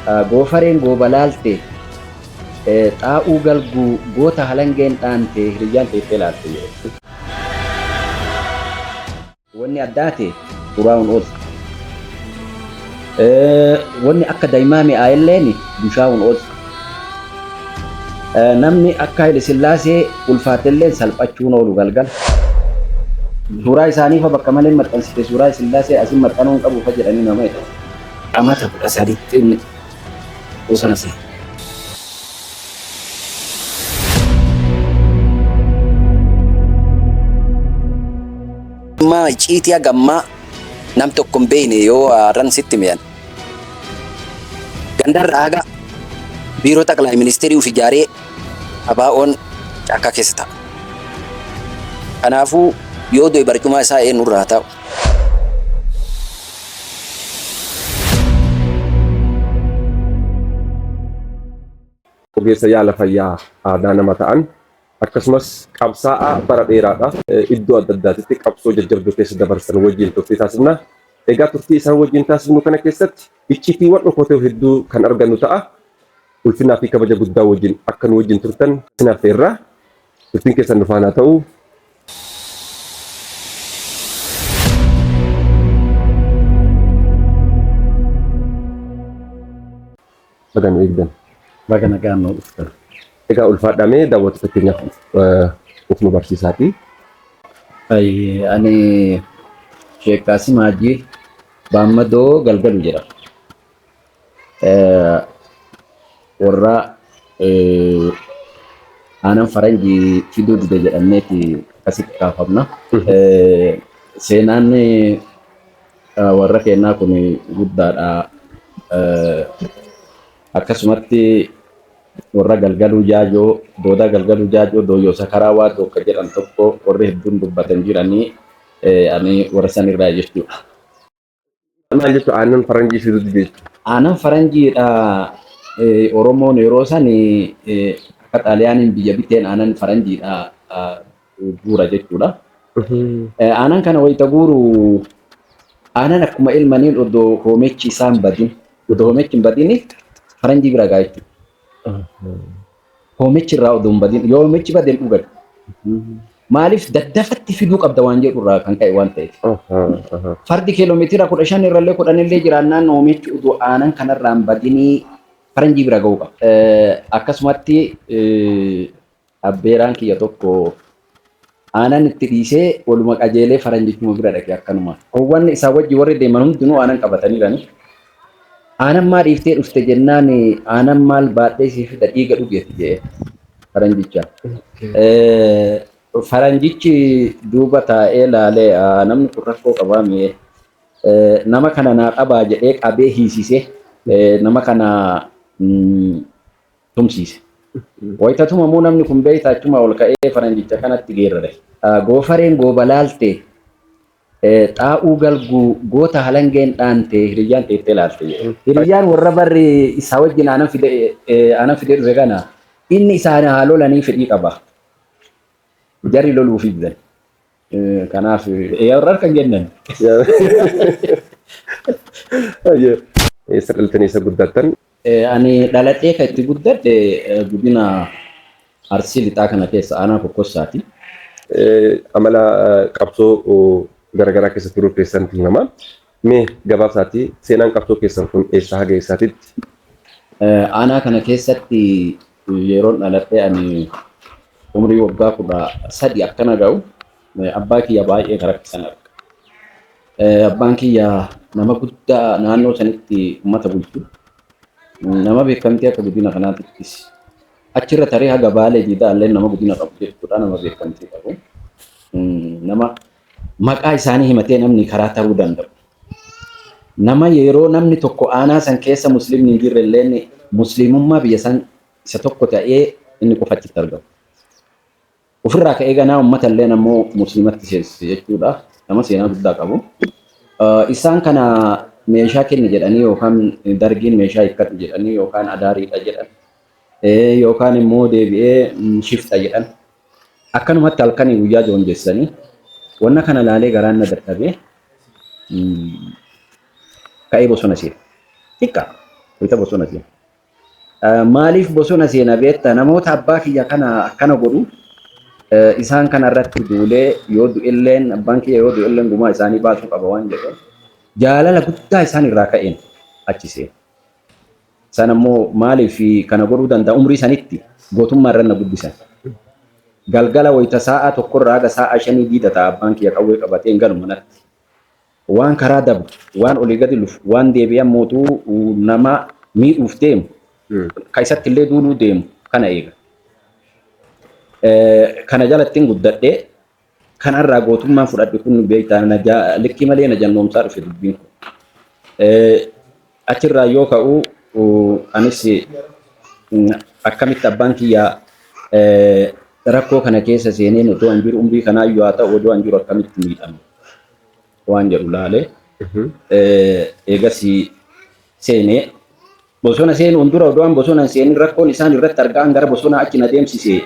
Goofareen gooba laalte, xaa'uu galguu goota halangeen dhaante, hiriyyaan teettee laalte jedhe. Wanni addaa ta'e xuraa'uun ooltu. Wanni akka daa'imaa mi'aayilleen bushaa'uun ooltu. Namni akka Haile Sillaasee ulfaatelleen salphachuun oolu galgala. Suuraa isaanii fa bakka malee maxxansite, suuraa Sillaasee asin maxxanuu hin qabu fa jedhanii nama hidhan. Amata 13tti inni bosona seene. Ammaa icciitii haga ammaa nam tokko hin beekne yoo har'an sitti mi'an. Gandarraa haga biiroo xaqlaay ministeerii uf ijaaree ABO'n caakkaa keessa ta'a. Kanaafuu yoo du'e barcumaa isaa eenyurraa haa taa'u. Ogeessa yaala fayyaa aadaa nama ta'an, akkasumas qabsaa'aa bara dheeraadhaaf iddoo adda addaatitti qabsoo jajjabduu keessa dabarsan wajjin turtii taasifna. Egaa turtii isaan wajjin taasifnu kana keessatti iccitiiwwan dhokatoo hedduu kan argannu ta'a. Ulfinaa fi kabaja guddaa wajjin akka nu wajjin turtan isin affeerra. Turtiin keessan nu faana haa ta'u. Baga nu eegdan. Baga nagaan nu dhuftan. Egaa ulfaadhaa, mee daawwattoota keenyaaf of nu barsiisaatii. Ani Sheek Qaasim Haajii Baammadoo Galgalu jedhama. Warra aanan faranjii fiduu dide jedhamneeti akkasitti kaafamna. Seenaan warra keenyaa kun guddaadha. Akkasumatti warra Galgaluu Jaajoo, Doodaa Galgaluu Jaajoo, Dooyyoo Sakaraa Waadoo akka jedhan tokko warri hedduun dubbatan jiranii, ani warra sanirraa jechuudha. Maal jechuun aannan faranjii fiduu dide jechuudha? Aannan faranjiidha. Oromoon yeroo san akka Xaaliyaaniin biyya biteen aannan faranjiidha guura jechuudha. Aannan kana wayita guuru, aannan akkuma ilmaniin odoo hoomechi isaa hin badin, odoo hoomechi hin badin faranjii bira ga'a jechuudha. Hoomechi irraa odoo hin badin, yoo hoomechi bade hin dhugan. Maaliif daddafatti fiduu qabda waan jedhu irraa kan ka'e waan ta'eef. Fardi kiiloomeetira 15 irrallee 10illee jiraannaan hoomechi odoo aanan kanarraa hin badinii faranjii bira ga'uu qaba. Akkasumatti abbeeraan kiyya tokko aanan itti dhiisee waluma qajeelee faranjichuma bira dhaqe akkanuma. Howwan isaa wajji warri deeman hundinuu aanan qabataniirani. Aanan maa dhiiftee dhufte jennaan, aanan maal baadhee sii fida, dhiiga dhugeeti jedhe faranjicha. Faranjichi duuba taa'ee laalee, namni kun rakkoo qabaa mi'ee, nama kana naa qabaa jedhee qabee hiisisee nama kana tumsiise. Wayita tumamuu namni kun beektaa achuma ol ka'ee faranjicha kanatti geerrare. Goofareen gooba laalte, xaa'uu galguu goota halangeen dhaante, hiriyyaan teettee laalte jedhe. Hiriyyaan warra barri isaa wajjin aanan fidee dhufe kana inni isaan haa lolanii fedhii qaba. Jarri loluufii didan. Kanaaf warra harka hin kennan. Eessa dhaltanii, eessa guddattan? Ani dhaladhee kan itti guddadhe godina Arsii Lixaa kana keessa, aanaa Kokkossaati. Amala qabsoo garaagaraa keessa turuu keessanti himama. Mee gabaabsaatii seenaan qabsoo keessan kun eessaa haga eessaatitti? Aanaa kana keessatti yeroon dhaladhee ani umrii waggaa 13 akkana ga'u abbaa kiyya baay'ee kan rakkisan arga. Abbaan kiyya nama guddaa naannoo sanitti uummata bulchu. Nama beekamtii akka guddina kanaatittis achirra taree haga Baalee Diidaa illee nama guddina qabu jechuudha. Nama beekamtii qabu. Nama maqaa isaanii himatee namni karaa taruu danda'u. Nama yeroo namni tokko aanaa san keessa musliimni hin jirre illee musliimummaa biyya san isa tokko ta'ee inni qofa achitti argamu. Ofirraa ka'ee ganaa uummata illee ammoo musliimatti seensise jechuudha. Nama seenaa guddaa qabu. Isaan kana meeshaa kenni jedhanii, yookaan dargiin meeshaa hiikkadhu jedhanii, yookaan adaariidha jedhan, yookaan immoo deebi'ee shifta jedhan. Akkanumatti halkanii guyyaa joonjessanii wanna kana laalee garaan na dadhabee ka'ee bosona seene. Xiqqaa. Wayita bosona seena. Maaliif bosona seena beektaa? Namoota abbaa kiyya kana akkana godhu isaan kana irratti duulee yoo du'elleen, abbaan kiyya yoo du'elleen gumaa isaanii baasuu qaba waan jedhuuf jaalala guddaa isaan irraa ka'een achi seena. Isaan ammoo maaliif kana godhuu danda'a? Umrii sanitti gootummaa irra na guddisan. Galgala wayita sa'a tokkorraa haga sa'a 5 diida ta'a abbaan kiyya qawwee qabatee hin galu manatti. Waan karaa dabru, waan olii gadi lufu, waan deebi'an mootuu nama miidhuuf deemu, ka isatti illee duuluu deemu kana eega. Kana jalattiin guddadhee kanarraa gootummaan fudhadhe kun beektaa likkii malee na jannoomsaa dhufe dubbiin kun. Achirraa yoo ka'u anis akkamitti abbaan kiyya rakkoo kana keessa seeneen otoo an jiru, umrii kanaayyuu haa ta'u otoo an jiru akkamitti miidhama waan jedhu laalee eegas seenee. Bosona seenuun dura, odoo an bosona hin seenin, rakkoon isaan irratti argaan gara bosonaa achi na deemsise.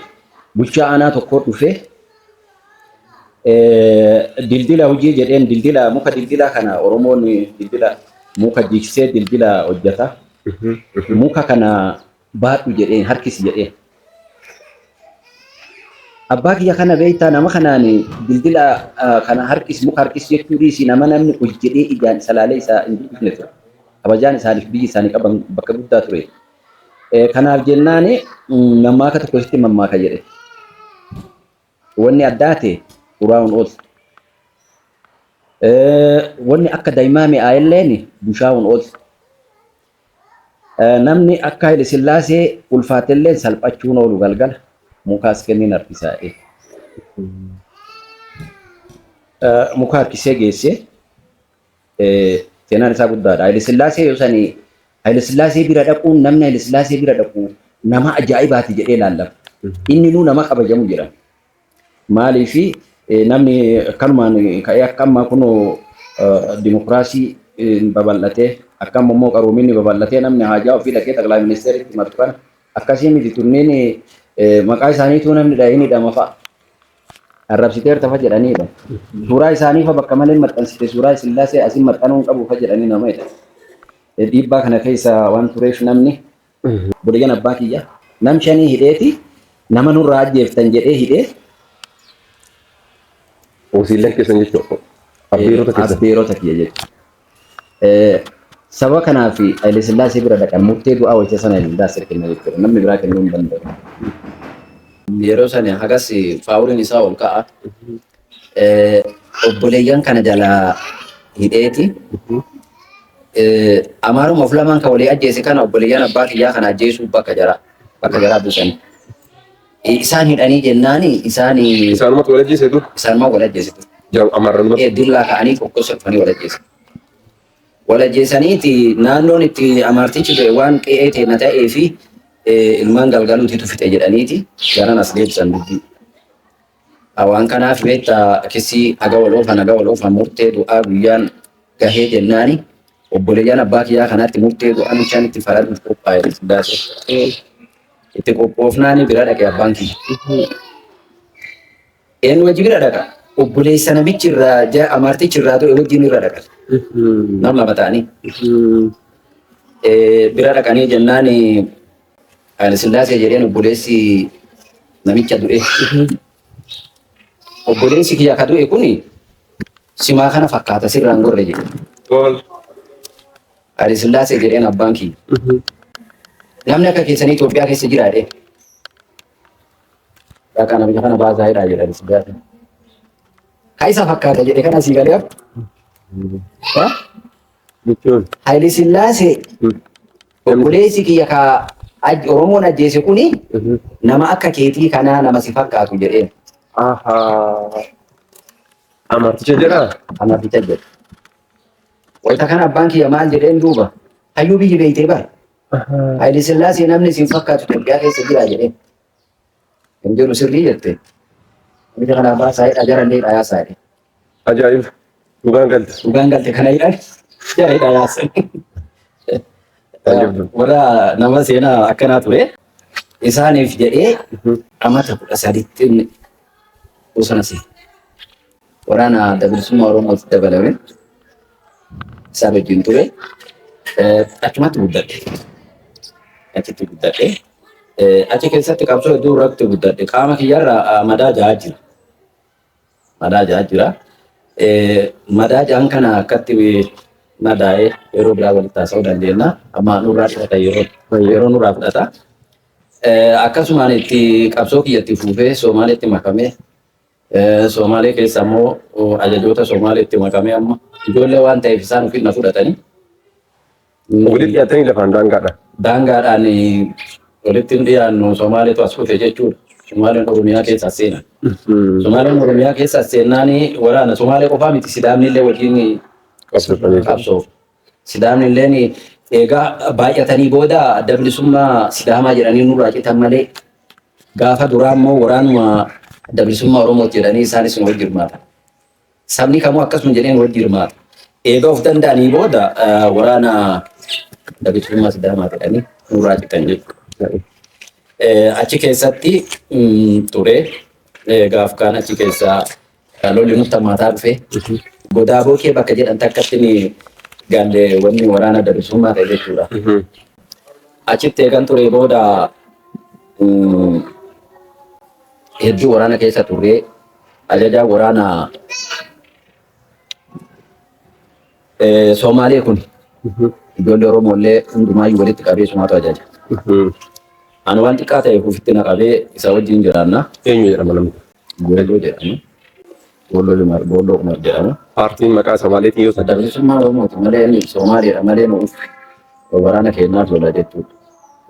Bulchaa aanaa tokko dhufe, dildila hojii jedheen. Dildila, muka dildila kana, Oromoon dildila muka jigsee dildila hojjeta. Muka kana baadhu jedheen, harkisi jedheen. Abbaa kiyya kana beektaa, nama kanaan dildila kana harkis, muka harkis jechuu dhiisi, nama namni ol jedhee ijaan isa laalee isa hin dubbifne ture. Kabajaan isaaniif biyyi isaanii qaban bakka guddaa ture. Kanaaf jennaan mammaaka tokko sitti mammaaka jedhe. Wanni addaa ta'e uraa'uun ooltu. Wanni akka daa'imaa mi'aayilleen bushaa'uun ooltu. Namni akka Haile Sillaasee ulfaatelleen salphachuun oolu, galgala mukaas kennin harkisaa'e. Muka harkisee geessee, seenaan isaa guddaadha. Haile Sillaasee yoo sani Haile Sillaasee bira dhaquun, namni Haile Sillaasee bira dhaqu nama ajaa'ibaati jedhee ilaallama. Inni nuu nama kabajamu jedhama. Maaliif namni akkanumaan ka'ee akka ammaa kunoo dimokiraasii babal'atee, akka amma immoo qaroominni babal'atee, namni haajaa ofii dhaqee xaqilaa ministeeritti himatu kana akkasii miti. Tunneen maqaa isaaniituu namni dhahee ni hidhama fa'a. Arrabsiteerta fa jedhaniidha. Suuraa isaanii fa bakka malee maxxansite, suuraa Sillaasee asiin maxxanuu hin qabu fa jedhanii nama hidhan. Dhiibbaa kana keessa waan tureef namni obboleeyyan abbaa kiyya nam shanii hidheeti, nama nurraa ajjeeftan jedhee hidhee. Wasiileen keessan jechuudha. Abbeerota keessan. Abbeerota kiyya jechuudha. Sababa kanaaf Haile Sillaasee bira dhaqan, murtee du'aa wayita sana Haile Sillaasee kenna jechuudha. Namni biraa kennuu hin danda'u. Yeroo sana hagas faawuriin isaa ol ka'a. Obboleeyyan kana jalaa hidheeti. Amaaruma of lamaan kan walii ajjeese kana, obboleeyyan abbaa kiyyaa kana ajjeesuu bakka jaraa buusan. Isaan hidhanii jennaani isaan Isaanumatti wal ajjeeseetu. Isaanuma wal ajjeese. Amaarranumatti. Dillaa ka'anii qoqqosa dhufanii wal ajjeese. Wal ajjeesaniiti naannoon itti amaartichi du'e waan qe'ee teena ta'ee fi ilmaan galgaluutitu fixe jedhaniiti garan as deebisan dubbii. Waan kanaaf beektaa kisii haga wal oofan, haga wal oofan, murtee du'aa guyyaan gahee jennaani obboleeyyan abbaa kiyyaa kanaatti murtee du'aa mucaan itti faraduuf qophaa'e Sillaasee. Itti qophoofnaani bira dhaqe abbaan kiyya. Eenyu wajji bira dhaqa? Obboleessa namichi irraa amaartichi irraa du'e wajjin irra dhaqan. Nam lama ta'anii. Bira dhaqanii jennaan Haile Sillaasee jedheen obboleessi namicha du'e. Obboleessi kiyya ka du'e kuni simaa kana fakkaata, sirraan gorre jedhe. Haile Sillaasee jedheen abbaan kiyya. Namni akka keessanii Itoophiyaa keessa jira jedhee. Dhaqaa namicha kana baasaa jedhaa jedha Haile Sillaasee. Ka isa fakkaata jedhe kana sii galee hafu. Jechuun. Haile Sillaasee obboleessi kiyya ka Oromoon ajjeese kuni nama akka keetii kanaa, nama si fakkaatu jedheen. Ahaa. Amaarticha jedhaa? Amaarticha jedhe. Wayita kana abbaan kiyya maal jedheen duuba? Hayyuu biyyi beeytee bara. Haile Sillaasee namni si fakkaatu Itoophiyaa keessa jira jedheen. Kan jedhu sirrii jette. Namicha kana baasaa jedha, jarallee dhayaasaa jedhe. Ajaa'iba. Dhugaan galte. Dhugaan galte kana jedhan, jara dhayaasan. Ajaa'iba. Warra nama seenaa akkanaa ture. Isaaniif jedhee amata 13tti bosona seene. Waraana Adda Bilisummaa Oromootti dabalame. Isaan wajjin ture. Achumatti guddadhe. Achitti guddadhe. Achi keessatti qabsoo hedduu irratti guddadhe. Qaama kiyyarra madaa ja'a jira. Madaa ja'a jira. Madaa ja'an kana akkatti madaa'ee yeroo biraa walitti haasa'uu dandeenya. Amma nurraa fudhata yeroo nurraa fudhata. Akkasumaan itti qabsoo kiyyatti fuufee Somaaleetti makamee Somaalee keessa immoo ajajoota Somaaleetti makamee amma ijoollee waan ta'eef isaan ofiin na fudhatanii. Walitti dhiyaatanii lafaan daangaadha. Daangaadhaan walitti hin dhiyaannu, Somaaleetu as dhufe jechuudha. Somaaleen Oromiyaa keessa as seenan. Somaaleen Oromiyaa keessa as seennaan waraana Somaalee qofaa miti, Sidaamni illee wajjin qabsoof. Sidaamni illee eegaa baay'atanii booda Adda Bilisummaa Sidaamaa jedhanii nurraa citan malee gaafa duraa immoo waraanuma Adda Bilisummaa Oromooti jedhanii isaanis nu wajjin hirmaatan. Sabni kamuu akkasuma jedhee nu wajjin hirmaata. Eega of danda'anii booda waraana Adda Bilisummaa Sidaamaa jedhanii nurraa citan jechuudha. Achi keessatti ture gaaf kaan achi keessaa lolli nutti hammaataa dhufe. Godaa Bookee bakka jedhan takkatti ni galle, wanni waraana Adda Bilisummaa ta'e jechuudha. Achitti eegan ture booda hedduu waraana keessa turre, ajajaa waraana Somaalee kun ijoollee Oromoo illee hundumaayyuu walitti qabee sumaatu ajaja. Ani waan xiqqaa ta'eef ofitti na qabee isa wajjin jiraanna. Eenyu jedhama namni? Goolloo jedhama. Goolloo Umar, Goolloo Umar jedhama. Paartiin maqaa Somaaleetiin yoo Adda Bilisummaa Oromooti malee inni Somaaleedha malee nu uffe waraana keenyaaf lola jechuudha.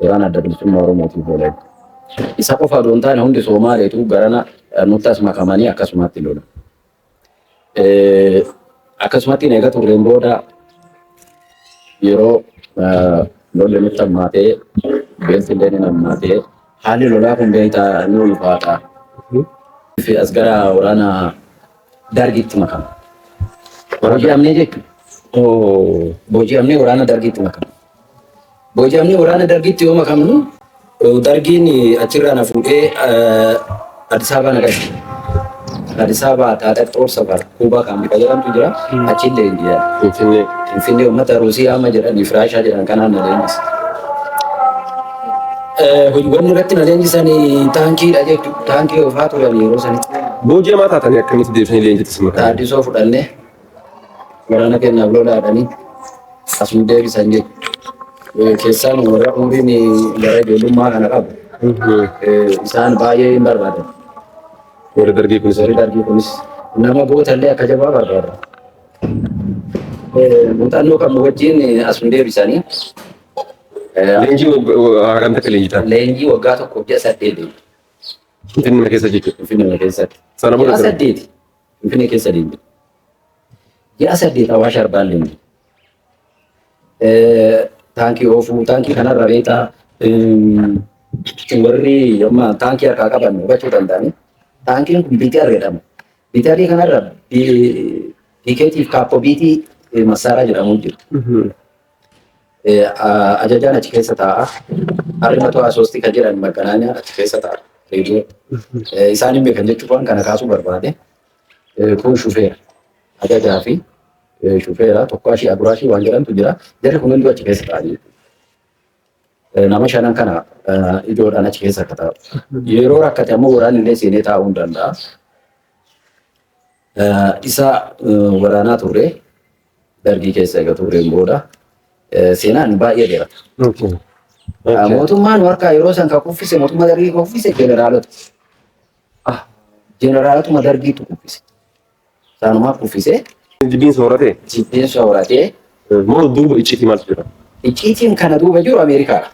Waraana Adda Bilisummaa Oromootiif lola jechuudha. Isa qofa odoo hin taane hundi Somaaleetu garana nutti as makamanii akkasumatti lola. Akkasumatti eega turreen booda yeroo lolli nutti hammaatee, beelti illee ni hammaatee, haalli lolaa kun beektaa ni ulfaata. Fi as gara waraana Dargiitti makama. Booji'amnee jechuudha. Booji'amnee waraana Dargiitti makama. Booji'amnee waraana Dargiitti yoo makamnu Dargiin achirraa na fuudhee Addis Ababaa na galche. Addis Ababaa Taaxaq Xoor Safar Kuubaa kan bika jedhamtu jira. Achillee hin jira. Finfinnee. Finfinnee uummata Ruusiyaa amma jedhanii fi Raashaa jedhan kanaan na leenjise. Wanni irratti na leenjisan taankiidha jechuudha. Taankii oofaa turan yeroo sanitti. Booji'amaa taatanii akkamitti deebisanii leenjitti isin makaman? Taaddisoo fudhannee waraana keenyaaf lolaadhanii as nu deebisan jechuudha. Keessaan warra umriin gara ijoollummaa kana qabu isaan baay'ee hin barbaadan. Warri Dargii kunis. Warri Dargii kunis nama gootallee akka jabaa barbaada. Muuxannoo qabnu wajjin as nu deebisanii. Leenjii hagam takka leenjitan? Leenjii waggaa 1 ji'a 8 leenji. Finfinnee keessa jechuudha. Finfinnee keessatti. Sana booda Ji'a 8 Finfinnee keessa leenji. Ji'a 8 Awaash Arbaan leenji. Taankii oofuu, taankii kanarra beektaa, warri amma taankii harkaa qaban hubachuu danda'ani. Taankiin kun BTR jedhama. BTR kanarra piikeetiif kaappobiitii massaaraa jedhamu jiru. Ajajaan achi keessa taa'a. Harri matoo asoosti kan jedhan magganaanyaa achi keessa taa'a. Reediyoo. Isaan hin beekan jechuun waan kana kaasuu barbaade. Kun shufeera. Ajajaa fi shufeera tokko ashii aguraashii waan jedhamtu jira. Jarri kun hunduu achi keessa taa'anii. Nama shanan kana ijoodhaan achi keessa akka taa'u. Yeroo rakkate ammoo waraanni illee seenee taa'uu hin danda'a. Isa waraanaa turre, Dargii keessa eega turreen booda seenaan baay'ee dheerata. Mootummaan harkaa yeroo san kan kuffise, mootummaa Dargii kan kuffise jeneraalota. Jeneraalotuma Dargiitu kuffise. Isaanumaa kuffise. Jibbiin soorate? Jibbiin sooratee. Moo duuba icciitii maaltu jira? Icciitiin kana duuba jiru Ameerikaadha.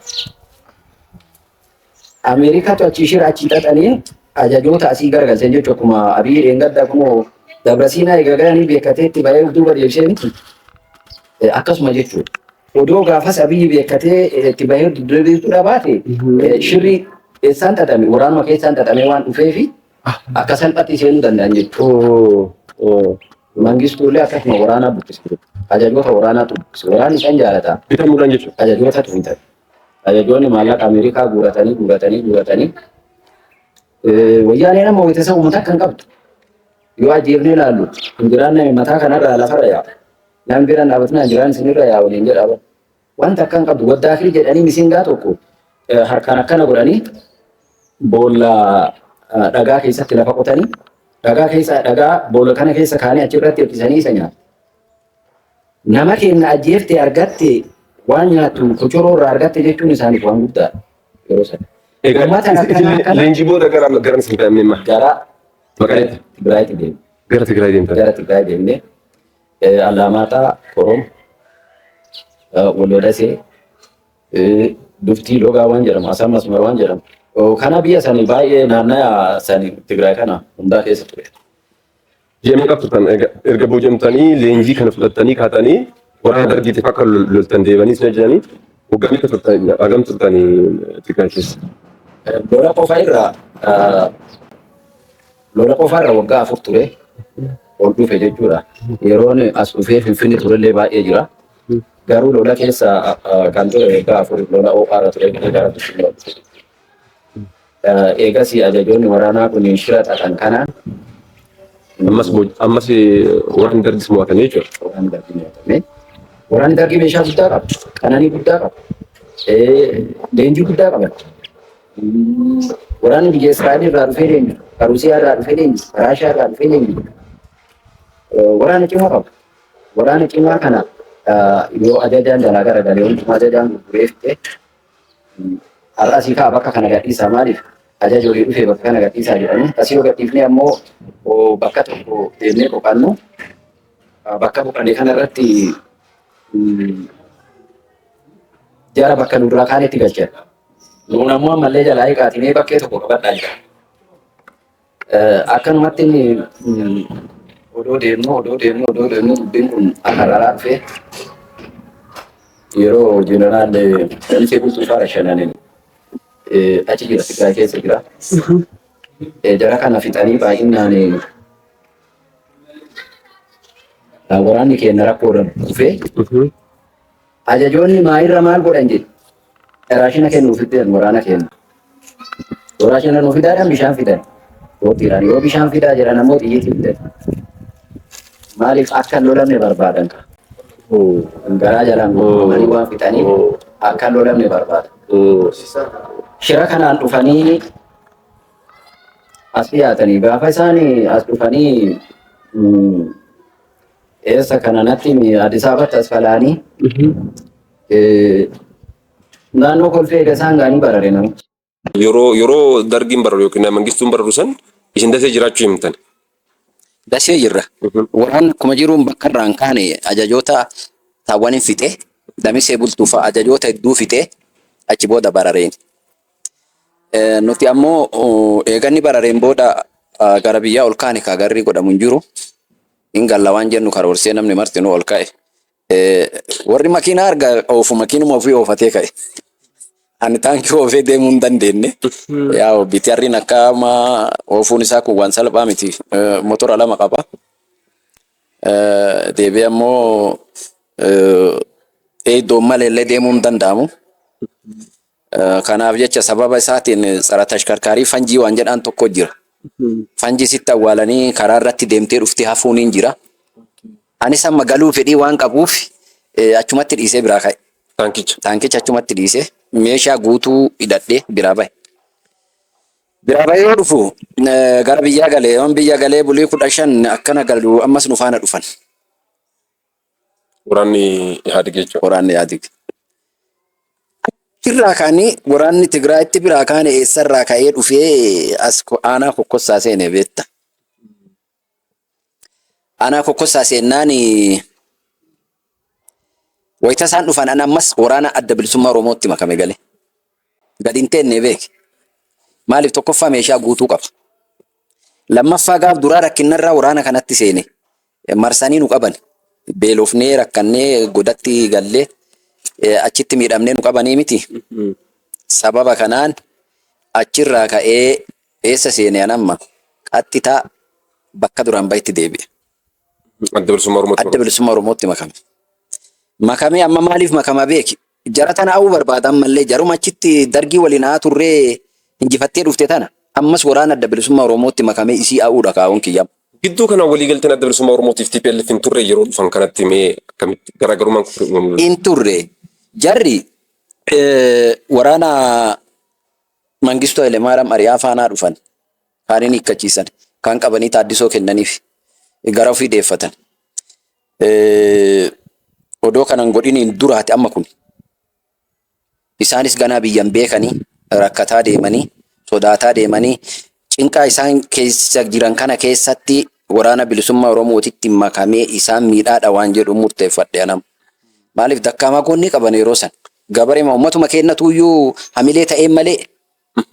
Ameerikaatu achi shira achi xaxaniin ajajoota asii garagalchan jechuudha. Akkuma Abiyyi dheengadda kunoo Dabra Siinaa egaa galanii beekatee itti bahee duuba deebisee miti. Akkasuma jechuudha. Odoo gaafas Abiyyi beekatee itti bahee deebisuu dhabaate shirri eessaan xaxame, waraanuma keessaan xaxamee waan dhufeefi akka salphatti seenuu danda'an jechuudha. Mangistuullee akkasuma waraanaa buqqise. Ajajoota waraanaatu buqqise. Waraanni isaan jaalata. Bitamuudhaan jechuudha. Ajajootatu bitan. Ajajoonni maallaqa Ameerikaa guuratanii guuratanii guuratanii Wayyaaneen amma wayita isa uummata akka hin qabdu. Yoo ajjeefnee ilaallu hin jiraanne, mataa kanarraa lafarra yaa'a. Namni biraan dhaabatinaa jiraan isinirra yaa'a waliin jedha. Wanta akka hin qabdu waddaakii jedhanii misingaa tokko harkaan akkana godhanii boolla dhagaa keessatti lafa qotanii dhagaa keessa dhagaa boolla kana keessa kaanii achirratti hirkisanii isa nyaatu. Nama keenya ajjeefte argatte waan nyaattu kochoroo irraa argatte jechuun isaaniif waan guddaadha yeroo sana. Egaa Uummata isin akkana akkana leenjii booda gara gara isin fe'amne amma gara Maqaleetti Tigraayitti deemne. gara Tigraay deemtan. Gara Tigraay deemne. Allamaaxaa, Korom, Walloo Dasee, Duftii Logaa waan jedhamu, Asaa Masmar waan jedhamu. Kana biyya sanii baay'ee naannaya sanii Tigraay kana hundaa keessa ture. Ji'a meeqa turtan erga booji'amtanii leenjii kana fudhattanii kaatanii waraana dargiitiif akka loltan deebanii isin ajajanii waggaa meeqa turtan hagam turtanii Tigraay keessa? Lola qofa irraa lola qofa irra waggaa 4 ture ol dhufe jechuudha. Yeroon as dhufee Finfinne turellee baay'ee jira. Garuu lola keessa kan ture waggaa 4 lola ho'aarra ture gara Finfinnee dhufe. Eegas ajajoonni waraanaa kun shira xaxan kanaan Ammas ammas waraanni dargis mo'atanii jechuudha. Waraanni dargii mo'atame. Waraanni dargii meeshaa guddaa qaba. Qananii guddaa qaba. Leenjii guddaa qaba. Waraanni biyya Israa'el irraa dhufee leenjisu, kan Rusiyaa irraa dhufee leenjisu, kan Raashiyaa irraa dhufee leenjisu. Waraana cimaa qaba. Waraana cimaa kana yoo ajajaan jalaa garagalee hundumaa ajajaan gurguree fixe har'a asii ka'a bakka kana gadhiisaa maaliif ajaja olii dhufee bakka kana gadhiisaa jedhanii asii yoo gadhiifnee ammoo bakka tokko deemnee boqannu bakka boqanne kana irratti jara bakka nu duraa kaanetti galchan. Nuun ammoo ammallee jalaa hiikaatinee bakkee tokko qabadhaa jira. Akkanumatti inni odoo deemnu odoo deemnu odoo deemnu dubbiin kun akka raraa dhufee yeroo jeneraal Damisee Bultuu faara shananiin achi jira Tigraay keessa jira. Jara kana fixanii baay'inaan waraanni keenya rakkoo irra dhufee ajajoonni maayirra maal godhan jedhe raashina kennuuf fidan waraana keenya. Yoo raashina nuu fidaadhaan bishaan fidan. Boottiidhaan yoo bishaan fidaa jedhan ammoo xiyyiitii fidan. Maaliif akka hin lolamne barbaadan? Garaa jalaan gurguramanii waan fixaniif akka hin lolamne barbaadan. Shira kanaan dhufanii as dhiyaatanii gaafa isaan as dhufanii eessa kana natti himi Addis Ababatti as falaanii naannoo kolfee eega isaan ga'anii barare namichi. Yeroo dargiin bararu yookiin mangistuun bararu san isin dasee jiraachuu himtan. Dasee jirra. Waraanni akkuma jiruun bakka irraa hin kaane ajajoota taawwanin fixe Damisee Bultuu fa'a ajajoota hedduu fixe achi booda barareen. Nuti ammoo eeganni barareen booda gara biyyaa ol kaane kaa garrii godhamu hin jiru. Hin galla waan jennu karoorsee namni martinuu ol ka'e. Warri makiinaa arga oofu makiinuma ofii oofatee ka'e. Ani taankii oofee deemuu hin dandeenye. Yaa BTR'n akka amma oofuun isaa kun waan salphaa miti. Motora lama qaba. Deebi'ee ammoo iddoon malee illee deemuu hin danda'amu. Kanaaf jecha sababa isaatiin tsara tashkarkaarii fanjii waan jedhaan tokko jira. Fanjii sitti awwaalanii karaa irratti deemtee dhuftee hafuun hin jira. Anis amma galuu fedhii waan qabuuf achumatti dhiisee biraa ka'e. Taankicha. Taankicha achumatti dhiisee meeshaa guutuu hidhadhee biraa bahe. Biraa bahee yoo dhufu gara biyyaa gale. Yoon biyya galee bulii 15 akkana galu ammas nu faana dhufan. Waraanni Ihaadig jechuudha. Waraanni Ihaadig. Achirraa ka'anii waraanni Tigraayitti biraa kaane eessarraa ka'ee dhufee as aanaa kokkossaa seene beekta. Aanaa kokkossaa seennaan wayita isaan dhufan an ammas waraana adda bilisummaa Oromootti makame gale. Gadi hin teenne beeki. Maaliif tokkoffaa meeshaa guutuu qaba. Lammaffaa gaaf duraa rakkinnarraa waraana kanatti seene. Marsanii nu qaban. Beelofnee rakkannee godatti gallee achitti miidhamnee nu qabanii miti. Sababa kanaan achirraa ka'ee eessa seene an amma qaxxitaa bakka duraan bahetti deebi'e. Adda Bilisummaa Oromootti Adda Bilisummaa Oromootti makame. Makamee amma maaliif makama beeki? Jara tana a'uu barbaada ammallee jaruma achitti dargii waliin haa turree injifattee dhufte tana ammas waraana Adda Bilisummaa Oromootti makamee isii a'uudha kaa'uun kiyya. Gidduu kana waliigalteen Adda Bilisummaa Oromootiif TPLF hin turre yeroo dhufan kanatti mee akkamitti garaagarummaan kun uumamuu Hin turre. Jarri waraana Mangistuu Hayilemaariyaam ari'aa faanaa dhufan. Kaaniin hiikkachiisan. Kaan qabanii taaddisoo kennaniif gara ofii deeffatan. Odoo kanan godhiniin duraati amma kun. Isaanis ganaa biyyan beekanii rakkataa deemanii sodaataa deemanii cinqaa isaan keessa jiran kana keessatti waraana bilisummaa Oromootitti makamee isaan miidhaadha waan jedhu murteeffadhe anam. Maaliif dakkaamaa goonnii qaban yeroo san. Gabareema ummatuma keennatuyyuu hamilee ta'een malee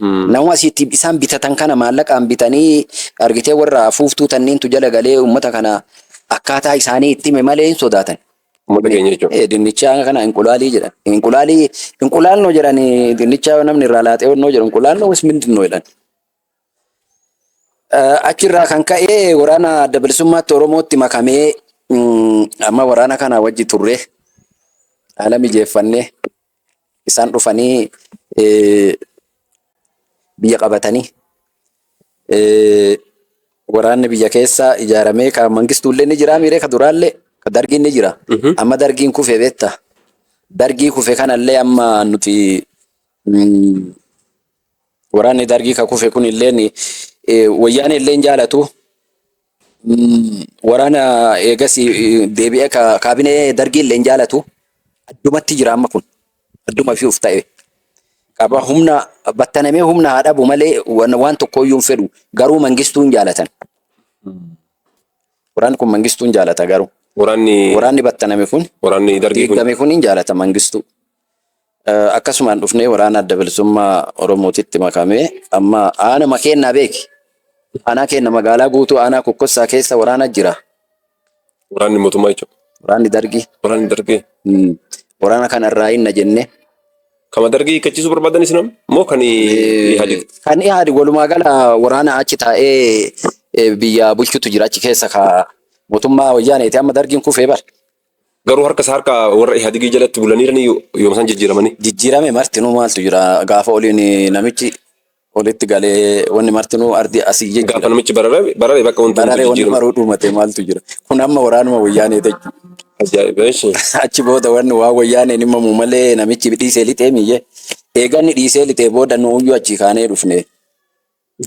Namuma asitti isaan bitatan kana maallaqaan bitanii argitee warra afuuftuu tanniintu jala galee uummata kana akkaataa isaanii itti hime malee hin sodaatan. Uummata keenya jechuudha. Dinnicha kana inqulaalii jedhan. Inqulaalii inqulaalnoo jedhan dinnicha namni irraa laaxee onnoo jedhu inqulaalnoo wis mindinoo jedhan. Achirraa kan ka'e waraana adda bilisummaatti Oromootti makamee amma waraana kana wajji turre haala mijeeffannee isaan dhufanii biyya qabatanii waraanni biyya keessa ijaaramee ka mangistuullee ni jira miiree ka duraallee ka dargiin ni jira. Amma dargiin kufe beekta. Dargii kufe kanallee amma nuti waraanni dargii ka kufe kun illeen wayyaanee illee hin jaalatu. Waraana eegas deebi'ee kaabinee dargii illee hin jaalatu. Addumatti jira amma kun. Adduma fi uf ta'e. Qaba humna battanamee humna haa dhabu malee waan tokkooyyuu hin fedhu. Garuu mangistuu hin jaalatan. Waraanni kun mangistuu hin jaalata garuu. Waraanni Waraanni battaname kun waraanni dargii kun diigame kun hin jaalata mangistuu. Akkasumaan dhufnee waraana adda bilisummaa Oromootitti makamee amma aanuma keennaa beeki. Aanaa keenna magaalaa guutuu aanaa Kokkossaa keessa waraana jira. Waraanni mootummaa jechuudha. Waraanni dargii. Waraanni dargii. Waraana kana irraa hinna jennee. Kama dargii hiikkachiisuu barbaadan isin amma moo kan Ihaadig? Kan Ihaadig walumaa gala waraana achi taa'ee biyya bulchutu jira achi keessa ka mootummaa wayyaaneeti amma dargiin kufee bar. Garuu harka isaa harka warra Ihaadigii jalatti bulaniiranii yooma isaan jijjiiramanii? Jijjiirame martinuu maaltu jira gaafa oliin namichi olitti galee wanni martinuu ardi asii Gaafa jijjiirame. namichi barare barare bakka wanti hundi Bararee wanni jijjiirame. maruu dhumate maaltu jira. Kun amma waraanuma wayyaanee jechuudha. Ajaa'iba eshi. Achi booda wanni waan wayyaaneen himamu malee namichi dhiisee lixee miyyee. Eeganni dhiisee lixee booda nuuyyuu achii kaanee dhufne.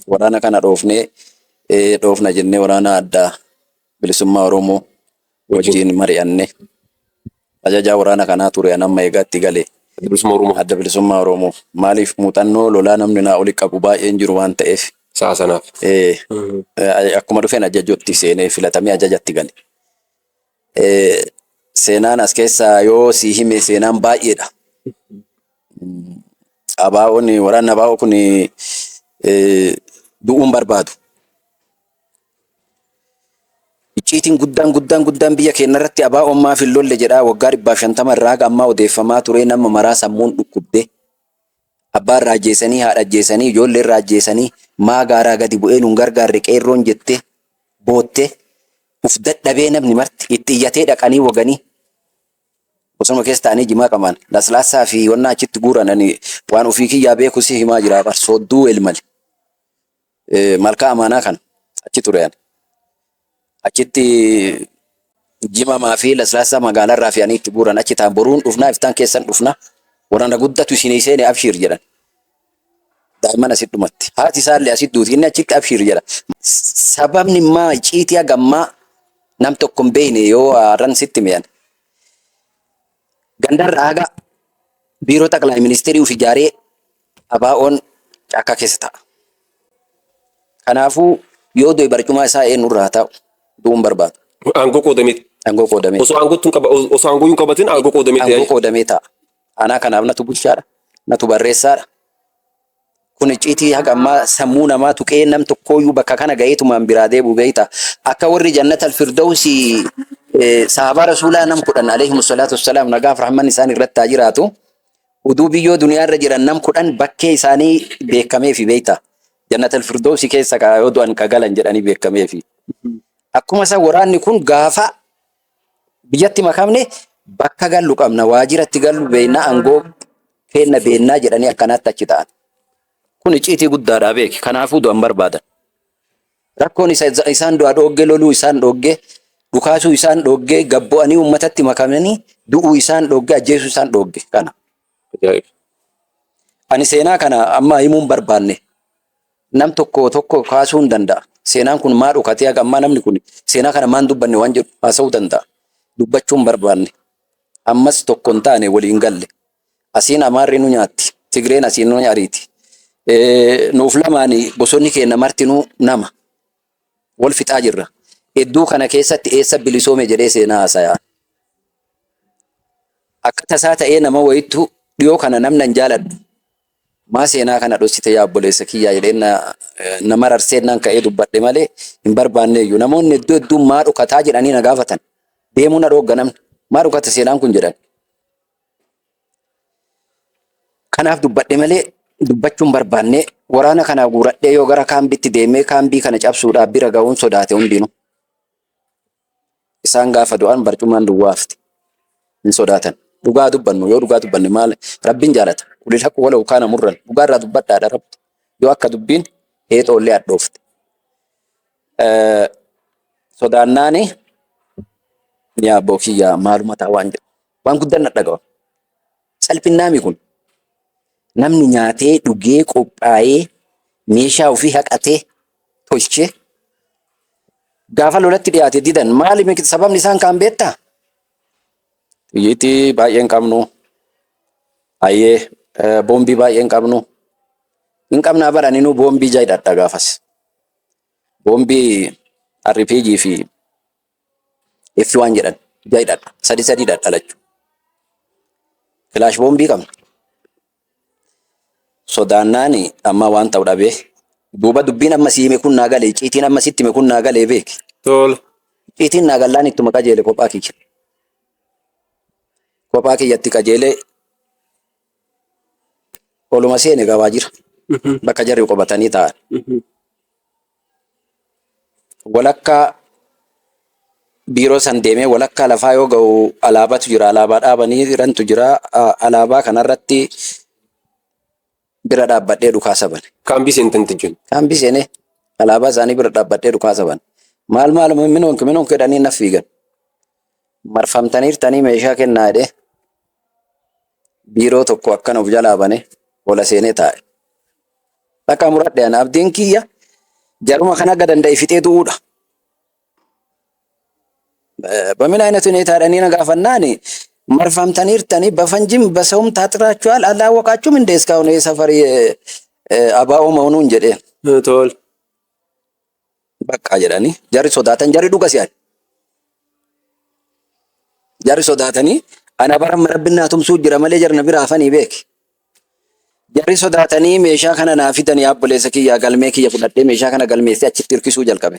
Waraana kana dhoofnee dhoofna jennee waraana adda bilisummaa Oromoo wajjin mari'anne. Ajajaa waraana kanaa ture an amma egaa itti gale. Adda bilisummaa Oromoo. Adda bilisummaa Oromoo. Maaliif muuxannoo lolaa namni naa oli qabu baay'een jiru waan ta'eef. Sa'a sanaaf. Akkuma dhufeen ajajotti seenee filatamee ajajatti gale. Seenaan as keessaa yoo si hime seenaan baay'eedha. Abaa'oon waraanni abaa'oo kun du'uun barbaadu. Icciitiin guddaan guddaan guddaan biyya keenya irratti abaa'oon maaf hin lolle jedhaa waggaa 150 irraa haga ammaa odeeffamaa ture nama maraa sammuun dhukkubde. Abbaa irraa ajjeesanii, haadha ajjeesanii, ijoollee irraa ajjeesanii, maa gaaraa gadi bu'ee nun gargaarre qeerroon jette bootte uf dadhabee namni marti itti iyyatee dhaqanii waganii bosonuma keessa ta'anii jimaa qamaan laslaassaa fi wannaa achitti guuran ani waan ofii kiyyaa beeku si himaa jira bar soodduu elmali malkaa amaanaa kana achi ture ani achitti jimamaa fi laslaassaa magaalarraa fe'anii itti guuran achi ta'an boruun dhufnaa iftaan keessan dhufnaa waraana guddatu isinii seene abshiir jedhan. Daa'imman asitti dhumatti. Haati isaallee asitti duuti. Inni achitti abshiir jedha. Sababni immaa icciitii haga ammaa nam tokko hin beekne yoo har'an sitti mi'an. Gandarraa haga biiroo xaqlaay ministeerii of ijaaree ABO'n caakkaa keessa ta'a. Kanaafuu yoo du'e barcumaa isaa eenyurraa haa taa'u du'uun barbaadu. Aangoo qoodameeti. Aangoo qoodamee. Osoo aangootti hin qaba osoo aangoo hin qabatin aangoo qoodameeti. Aangoo qoodamee taa'a. Aanaa kanaaf natu bulchaadha. Natu barreessaadha. Kun icciitii haga ammaa sammuu namaa tuqee nam tokkooyyuu bakka kana ga'eetumaan biraa deebi'u beekta. Akka warri jannata alfirdawsi sahabaa rasuulaa nam 10 alayhimu salaatu wassalaam nagaaf rahman isaan irratti haa jiraatu. Uduu biyyoo duniyaa irra jiran nam 10 bakkee isaanii beekameefi beekta. Jannata alfirdawsi keessa ka yoo du'an ka galan jedhanii beekameefi. Akkuma san waraanni kun gaafa biyyatti makamne bakka gallu qabna waajiratti gallu beekna aangoo keenna beennaa jedhanii akkanaatti achi ta'an. Kun icciitii guddaadha beeki. Kanaafuu du'an barbaadan. Rakkoon isa isaan du'a dhoogge loluu isaan dhoogge Dhukaasuu isaan dhoogge, gabbu'anii uummatatti makamanii du'uu isaan dhoogge, ajjeesuu isaan dhoogge kana. Ajaa'iba. Ani seenaa kana amma himuu hin barbaanne. Nam tokko tokko kaasuu hin danda'a. Seenaan kun maa dhokatee haga ammaa namni kun seenaa kana maan dubbanne waan jedhu haasa'uu danda'a. Dubbachuu hin barbaanne. Ammas tokko hin taane walii hin galle. Asiin Amaarri nu nyaatti. Tigreen asiin nu ariiti. Nuuf lamaani bosonni keenya martinuu nama. Wal fixaa jirra. Hedduu kana keessatti eessa bilisoome jedhee seenaa haasaya. Akka tasaa ta'ee nama wayittu dhiyoo kana namni an jaaladhu. Maa seenaa kana dhossite yaa obboleessa kiyyaa jedhee na mararsee naan ka'ee dubbadhe malee hin barbaanneeyyu. Namoonni hedduu hedduun maa dhokataa jedhanii na gaafatan. Deemuu na dhoogga namni. Maa dhokata seenaan kun jedhan. Kanaaf dubbadhe malee dubbachuu hin barbaanne. Waraana kana guuradhee yoo gara kaambitti deemee kaambii kana cabsuudhaaf bira ga'uun sodaate hundinuu. Isaan gaafa du'an barcumaan duwwaa hafti. Hin sodaatan. Dhugaa dubbannu yoo dhugaa dubbanne maal rabbiin jaalata. Qulil haqqu walaw kaana murran. Dhugaa irraa dubbadhaadha rabbi. Yoo akka dubbiin heexoollee hadhoofte. Sodaannaani yaa abboo kiyyaa maaluma ta'a waan jedhu. Waan guddaan na dhaga'ama. Salphinnaami kun. Namni nyaatee dhugee qophaa'ee meeshaa ofii haqatee tolchee gaafa lolatti dhiyaate didan maali sababni isaan kaan beektaa? Xiyyiitii baay'ee hin qabnu. Ayyee boombii baay'ee hin qabnu. Hin qabnaa bara aninuu boombii jaidhadha gaafas. Boombii RPG fi F waan jedhan jaidhadha. Sadi sadi hidhadha lachuu. Kilaash boombii qabna. Sodaannaani amma waan ta'u dhabee. Duuba dubbiin amma si hime kun naa galee icciitiin amma sitti hime kun naa galee beeki. Tola. Icciitiin naa gallaan ittuma qajeele kophaa kiyya. Kophaa kiyyatti qajeelee oluma seene gabaa jira. Bakka jarri qubatanii taa'an. Walakkaa biiroo san deemee walakkaa lafaa yoo ga'u alaabatu jira. Alaabaa dhaabanii jirantu jira. Alaabaa kanarratti bira dhaabbadhee dhukaasa bane. Kaambii seentan jechuun. Kaambii seenee alaabaa isaanii bira dhaabbadhee dhukaasa bane. Maal maal minoonk minoonk jedhanii na fiigan. Marfamtaniirtanii meeshaa kennaa jedhee biiroo tokko akkana of jalaa bane ola seenee taa'e. Bakka muradhe ana abdiin kiyya jaruma kana akka danda'e fixee du'uudha. በምን አይነት ሁኔታ jedhanii na gaafannaan marfamtaniirtanii በፈንጂም በሰውም ታጥራችኋል አላወቃችሁም እንደ እስካሁን ይህ ሰፈር አባኦ መሆኑን jedheen Tol. bakka jedhanii jarri sodaatan jarri dhuga si'an jarri sodaatanii ana bara rabbi naa tumsuu jira malee jarri na bira hafanii beeki. Jarri sodaatanii meeshaa kana naa fidanii obboleessa kiyyaa galmee kiyya fudhadhee meeshaa kana galmeessee achitti hirkisuu jalqabe.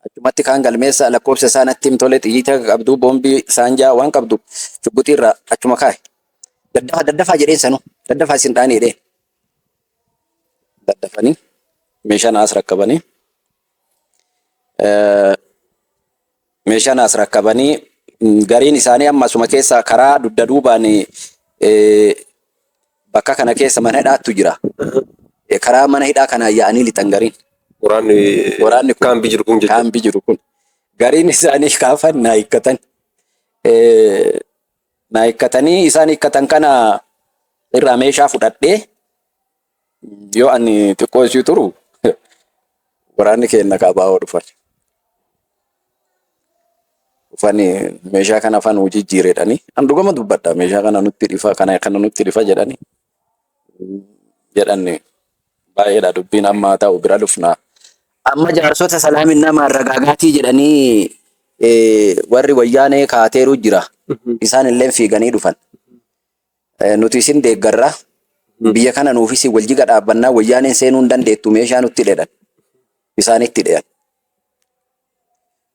Achumatti kaan galmeessa lakkoofsa isaa natti himtole xiyyiita qabdu boombii saanjaa waan qabdu shugguxii irraa achuma kaa'e. Daddafaa daddafaa jedheen sanuu daddafaa isin dhaanii jedheen. Daddafanii meeshaa naas rakkabanii meeshaa naas rakkabanii gariin isaanii amma asuma keessa karaa dugda duubaan bakka kana keessa mana hidhaattu jira. Karaa mana hidhaa kanaan yaa'anii lixan gariin. Waraanni Waraanni kun kaambii jiru kun jechuudha. Kaambii jiru kun. Gariin isaanii kaafan naa hiikkatan. Naa hiikkatanii isaan hiikkatan kana irraa meeshaa fudhadhee yoo ani xiqqoo isii turu waraanni keenya kaabaa dhufan. Dhufanii meeshaa kana afaan hojii jijjiiredhanii. An dhugama dubbadha meeshaa kana nutti dhifa kana kana nutti dhifa jedhanii. Jedhanni baay'eedha dubbiin amma ta'u bira dhufna. Amma jaarsota salaaminaa maarragaagaatii jedhanii warri wayyaanee kaateeru jira. Isaan illee fiiganii dhufan. Nuti isin deeggarra. Biyya kana nuufis waljiga dhaabbannaa wayyaaneen seenuu hin dandeettu meeshaa nutti hidhan. Isaanitti hidhan.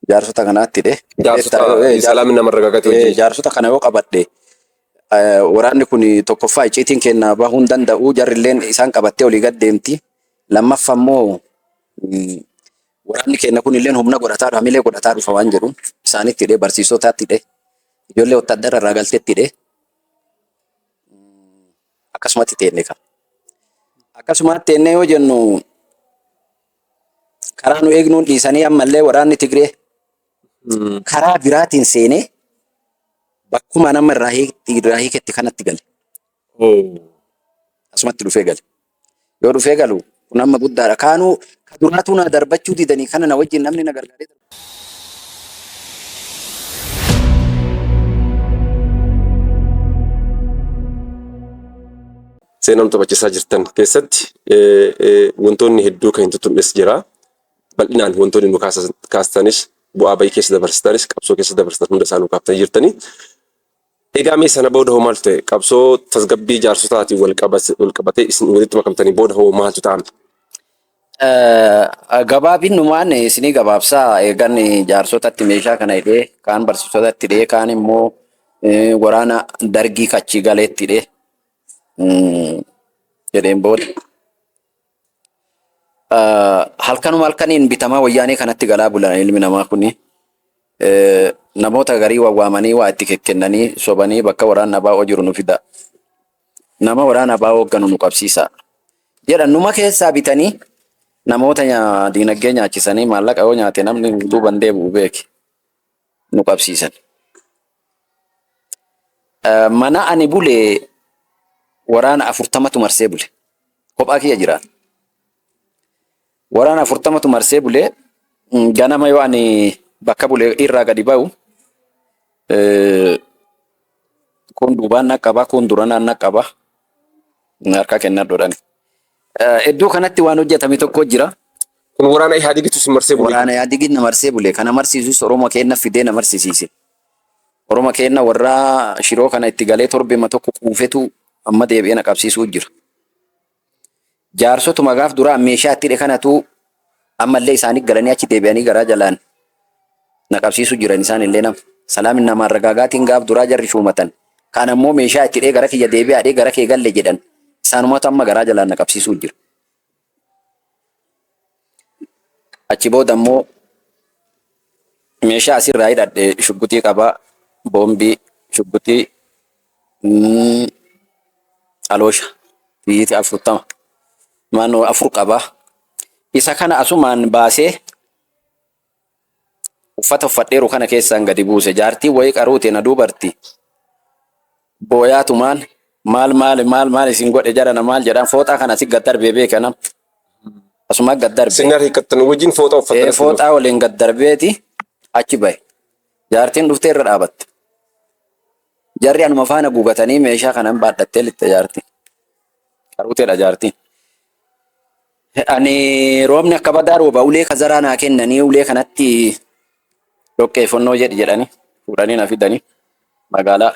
Jaarsota kanaatti hidhe. Jaarsota salaaminaa maarragaagaatii wajjin. Jaarsota kana yoo qabadhe waraanni kun tokkoffaa icciitiin keenya bahuu hin danda'u jarrilleen isaan qabattee olii gad deemti. Lammaffaa immoo waraanni keenya kun illeen humna godhataa dhufa hamilee godhataa dhufa waan jedhu isaanitti hidhee barsiisotaatti hidhee ijoollee wottaaddara irraa galteetti hidhee akkasumatti teenne kan. Akkasumatti teenne yoo jennu karaa nu eegnuun dhiisanii ammallee waraanni Tigree Karaa biraatiin seenee bakkuma nama irraa hiiketti kanatti gale. Asumatti dhufee gale. Yoo dhufee galu kun amma guddaadha. Kaanuu ka duraatuu na darbachuu didanii kana na wajjin namni na gargaaree Seenaa nu taphachiisaa jirtan keessatti wantoonni hedduu kan hin tuttuqnes jira. Bal'inaan wantoonni nu kaastanis bu'aa bahii keessa dabarsitanis qabsoo keessa dabarsitan hunda isaa nu kaaftanii jirtanii. Egaa mee sana booda hoo maaltu ta'e? Qabsoo tasgabbii jaarsotaatiin wal qabatee isin walitti makamtanii booda hoo maaltu ta'ame? Gabaabinnumaan isinii gabaabsaa eegan jaarsotatti meeshaa kana hidhee kaan barsiisotatti hidhee kaan immoo waraana dargii kachii galeetti hidhee jedheen booda. Halkanuma halkaniin bitamaa wayyaanee kanatti galaa bulan ilmi namaa kuni. Namoota garii wawwaamanii waa itti kekkennanii sobanii bakka waraanni ABO jiru nu fida. Nama waraana ABO hoogganu nu qabsiisa. Jedhan numa keessaa bitanii namoota diinagdee nyaachisanii maallaqa yoo nyaate namni duuban deebi'u beeki nu qabsiisan. Mana ani bule waraana 40tu marsee bule. Kophaa kiyya jira. Waraana 40tu marsee bule ganama yoo ani bakka bule irraa gadi ba'u kun duubaan na qaba kun duranaan na qaba harka kennadhu jedhani. Iddoo kanatti waan hojjetame tokko jira. Kun waraana Ihaadigitu si marsee bule. Waraana Ihaadigin na marsee bule. Kana marsiisus Oromoo keenna fidee na marsisiise. Oromoo keenna warra shiroo kana itti galee torbema tokko quufetu amma deebi'ee na qabsiisuu jira. Jaarsotuma gaaf duraa meeshaa itti hidhe kanatu ammallee isaanii galanii achi deebi'anii garaa jalaan na qabsiisuu jiran isaan illee nama. Salaamin namaan ragaagaatiin gaaf duraa jarri shuumatan. Kaan ammoo meeshaa itti hidhee gara kiyya deebi'aadhee gara kee galle jedhan. Isaanumatu amma garaa jalaan na qabsiisuu jira. Achi booda ammoo meeshaa asirraa hidhadhe shugguxii qabaa, boombii, shugguxii, aloosha, xiyyiitii 40, maannoo 4 qabaa. Isa kana asumaan baasee uffata uffadheeru kana keessaan gadi buuse. Jaartiin wayii qaruute na duubarti. Booyaatumaan maal maal maal maal isin godhe jarana maal jedhaan fooxaa kana asi gad darbee beeka nam. Asuma gad darbe. Sinnar hiikkattan wajjin fooxaa uffattan. Fooxaa waliin gad darbeeti achi bahe. Jaartiin dhuftee irra dhaabatte. Jarri anuma faana guugatanii meeshaa kanan baadhattee lixxe jaartiin. Qaruuteedha jaartiin. Ani roobni akka badaa rooba ulee kazaraa naa kennanii ulee kanatti dhoqqeeffannoo jedhi jedhanii fuudhanii na fidanii magaalaa.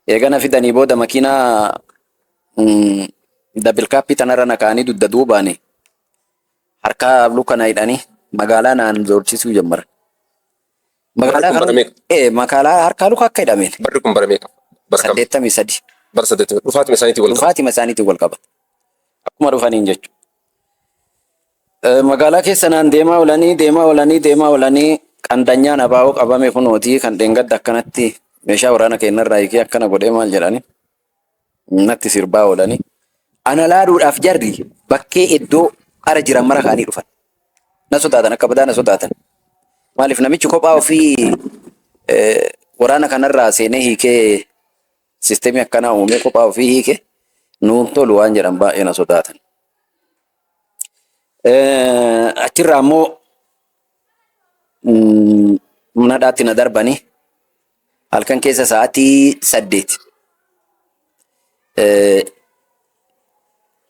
Eega na fidanii booda makiinaa double cab tanarra na kaa'anii dugda duubaani harka luka na hidhanii magaalaa naan zoorchisuu jammaran. Magaalaa Barri kun bara kana meeqa? Magaalaa harkaa luka akka hidhameen. Barri kun bara meeqa? Bara kam? 83. Bara 80. Dhufaatima isaaniitiin wal qaba. Dhufaatima isaaniitiin wal qaba. Akkuma dhufaniin jechuudha. Magaalaa keessa naan deemaa oolanii deemaa oolanii deemaa oolanii qandanyaan abaa'oo qabame kunootii kan dheengadda akkanatti meeshaa waraana keenyarraa hiikee akkana godhee maal jedhanii natti sirbaa oolanii. Ana laaluudhaaf jarri bakkee iddoo qara jiran mara kaanii dhufan. Na sodaatan akka badaa na sodaatan. Maaliif namichi kophaa ofii waraana kanarraa seenee hiikee sisteemii akkanaa uumee kophaa ofii hiike nuun tolu waan jedhan baay'ee na sodaatan. Achirraa immoo mana dhaatti na darbanii halkan keessa sa'aatii 8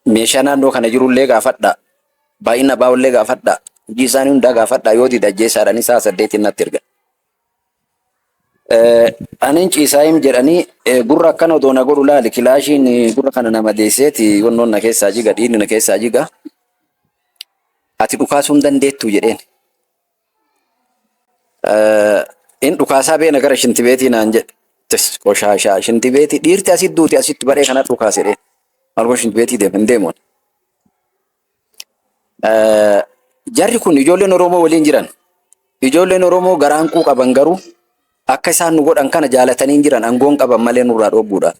meeshaa naannoo kana jirullee gaafadhaa. Baay'ina baa'ullee gaafadhaa. Hojii isaanii hundaa gaafadhaa yoo dide ajjeesaadhanii sa'a 8 natti ergan. Anin ciisaayim jedhanii gurra akkana odoo na godhu laali kilaashiin gurra kana na madeesseeti wannoon na keessaa jiga dhiigni na keessaa jiga. Ati dhukaasuu hin dandeettu jedheen. In dhukaasaa beena gara shintibeetii naan jedhe. Tis qoshaashaa shintibeetii dhiirti asitti duuti asitti baree kana dhukaase jedheen. Maal kun shintibeetii deema hin deemu. Jarri kun ijoolleen Oromoo waliin jiran. Ijoolleen Oromoo garaan quu qaban garuu akka isaan nu godhan kana jaalatanii hin jiran aangoon qaban malee nurraa dhoogguudha.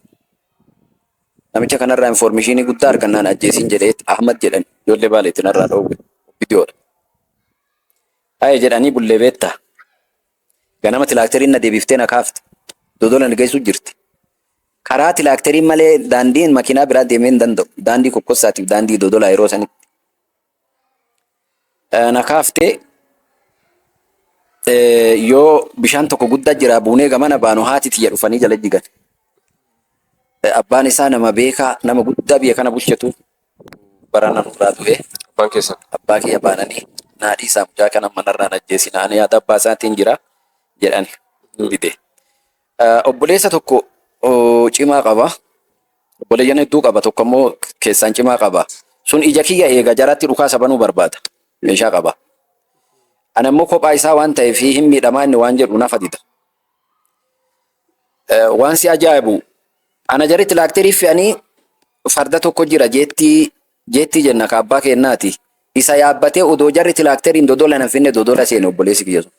Namicha kanarraa informeeshinii guddaa argannaan ajjeesiin jedhee Ahmad jedhan ijoollee baaleetti narraa dhoowwe. Viidiyoodha. Ayee jedhanii bullee beektaa. Ganama tilaakteriin na deebiftee na kaafte. Dodola na geessu jirti. Karaa tilaakteriin malee daandiin makiinaa biraa deemee hin danda'u. Daandii kokkossaatiif daandii Dodolaa yeroo sanitti. Na kaaftee yoo bishaan tokko guddaa jira buunee gamana baanu haati tiyya dhufanii jala jigan. Abbaan isaa nama beekaa nama guddaa biyya kana bulchetu barana nurraa du'e. Abbaan keessan. Abbaa kiyya baananii naa dhiisaa mucaa kana manarraa na ajjeesinaa ani yaada abbaa isaatiin jira jedhani dide. Obboleessa tokko cimaa qaba. Obboleeyyan hedduu qaba tokko immoo keessaan cimaa qaba. Sun ija kiyya eega jaratti dhukaasa banuu barbaada. Meeshaa qaba. Ana immoo kophaa isaa waan ta'eef hin miidhamaa inni waan jedhu nafa dida. Waan si ajaa'ibu ana jarri tilaakterii fe'anii farda tokko jira jeettii jeettii jenna ka abbaa keennaati. Isa yaabbatee odoo jarri tilaakteriin Dodola hin finne Dodola seene obboleessi kiyya sun.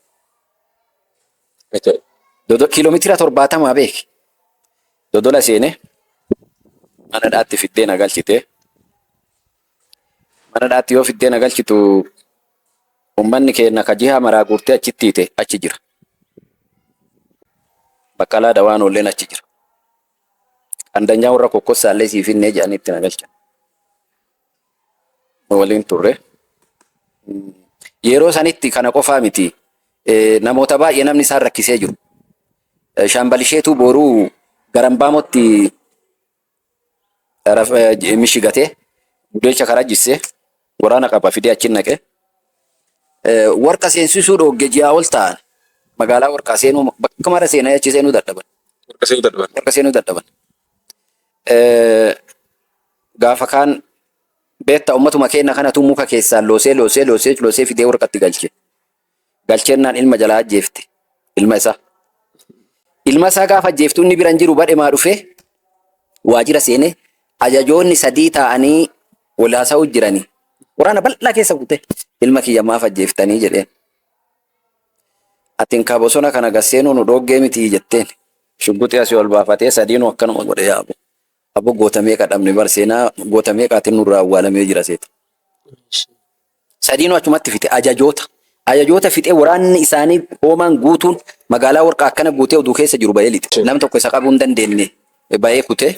Dodo kiiloomeetira 70 beeki. Dodola seene mana dhaatti fiddee na galchite. Mana dhaatti yoo fiddee na galchitu ummanni keenna ka jiha maraa guurtee achitti hiite achi jira. Baqqalaa Dawaan olleen achi jira. Qandanyaa warra kokkossaallee sii finnee jedhanii itti na galchan. Waliin turre. Yeroo sanitti kana qofaa miti. Namoota baay'ee namni isaan rakkisee jiru. Shaambal Isheetuu Booruu Garambaamotti mishigatee gudeecha karaa jissee waraana qaba fidee achi naqe. Warqa seensisuu dhoogge ji'aa ol ta'an magaalaa warqaa seenuu bakka mara seenanii achi seenuu dadhaban. Warqa seenuu dadhaban. Warqa seenuu dadhaban. Gaafa kaan beektaa ummatuma keenya kanatu muka keessaan loosee loosee loosee loosee fidee warqatti galche. Galcheennaan ilma jalaa ajjeefte. Ilma isaa. Ilma isaa gaafa ajjeeftu inni bira hin jiru badhemaa dhufee waajjira seenee ajajoonni sadii taa'anii wal haasa'uu jiranii. Waraana bal'aa keessa kute ilma kiyya maaf ajjeeftanii jedheen. Atin ka bosona kana gad seenuu nu dhooggee miti jetteen. Shugguxii asii ol baafatee sadiinuu akkanuma godhe yaa'u. Abbo goota meeqa dhabne bar seenaa goota meeqaatiin nurraa awwaalamee jira seeta. Sadiinuu achumatti fixe ajajoota. Ajajoota fixee waraanni isaanii hoomaan guutuun magaalaa warqaa akkana guutee oduu keessa jiru bahee lixe. Nam tokko isa qabuu hin dandeenye bahee kutee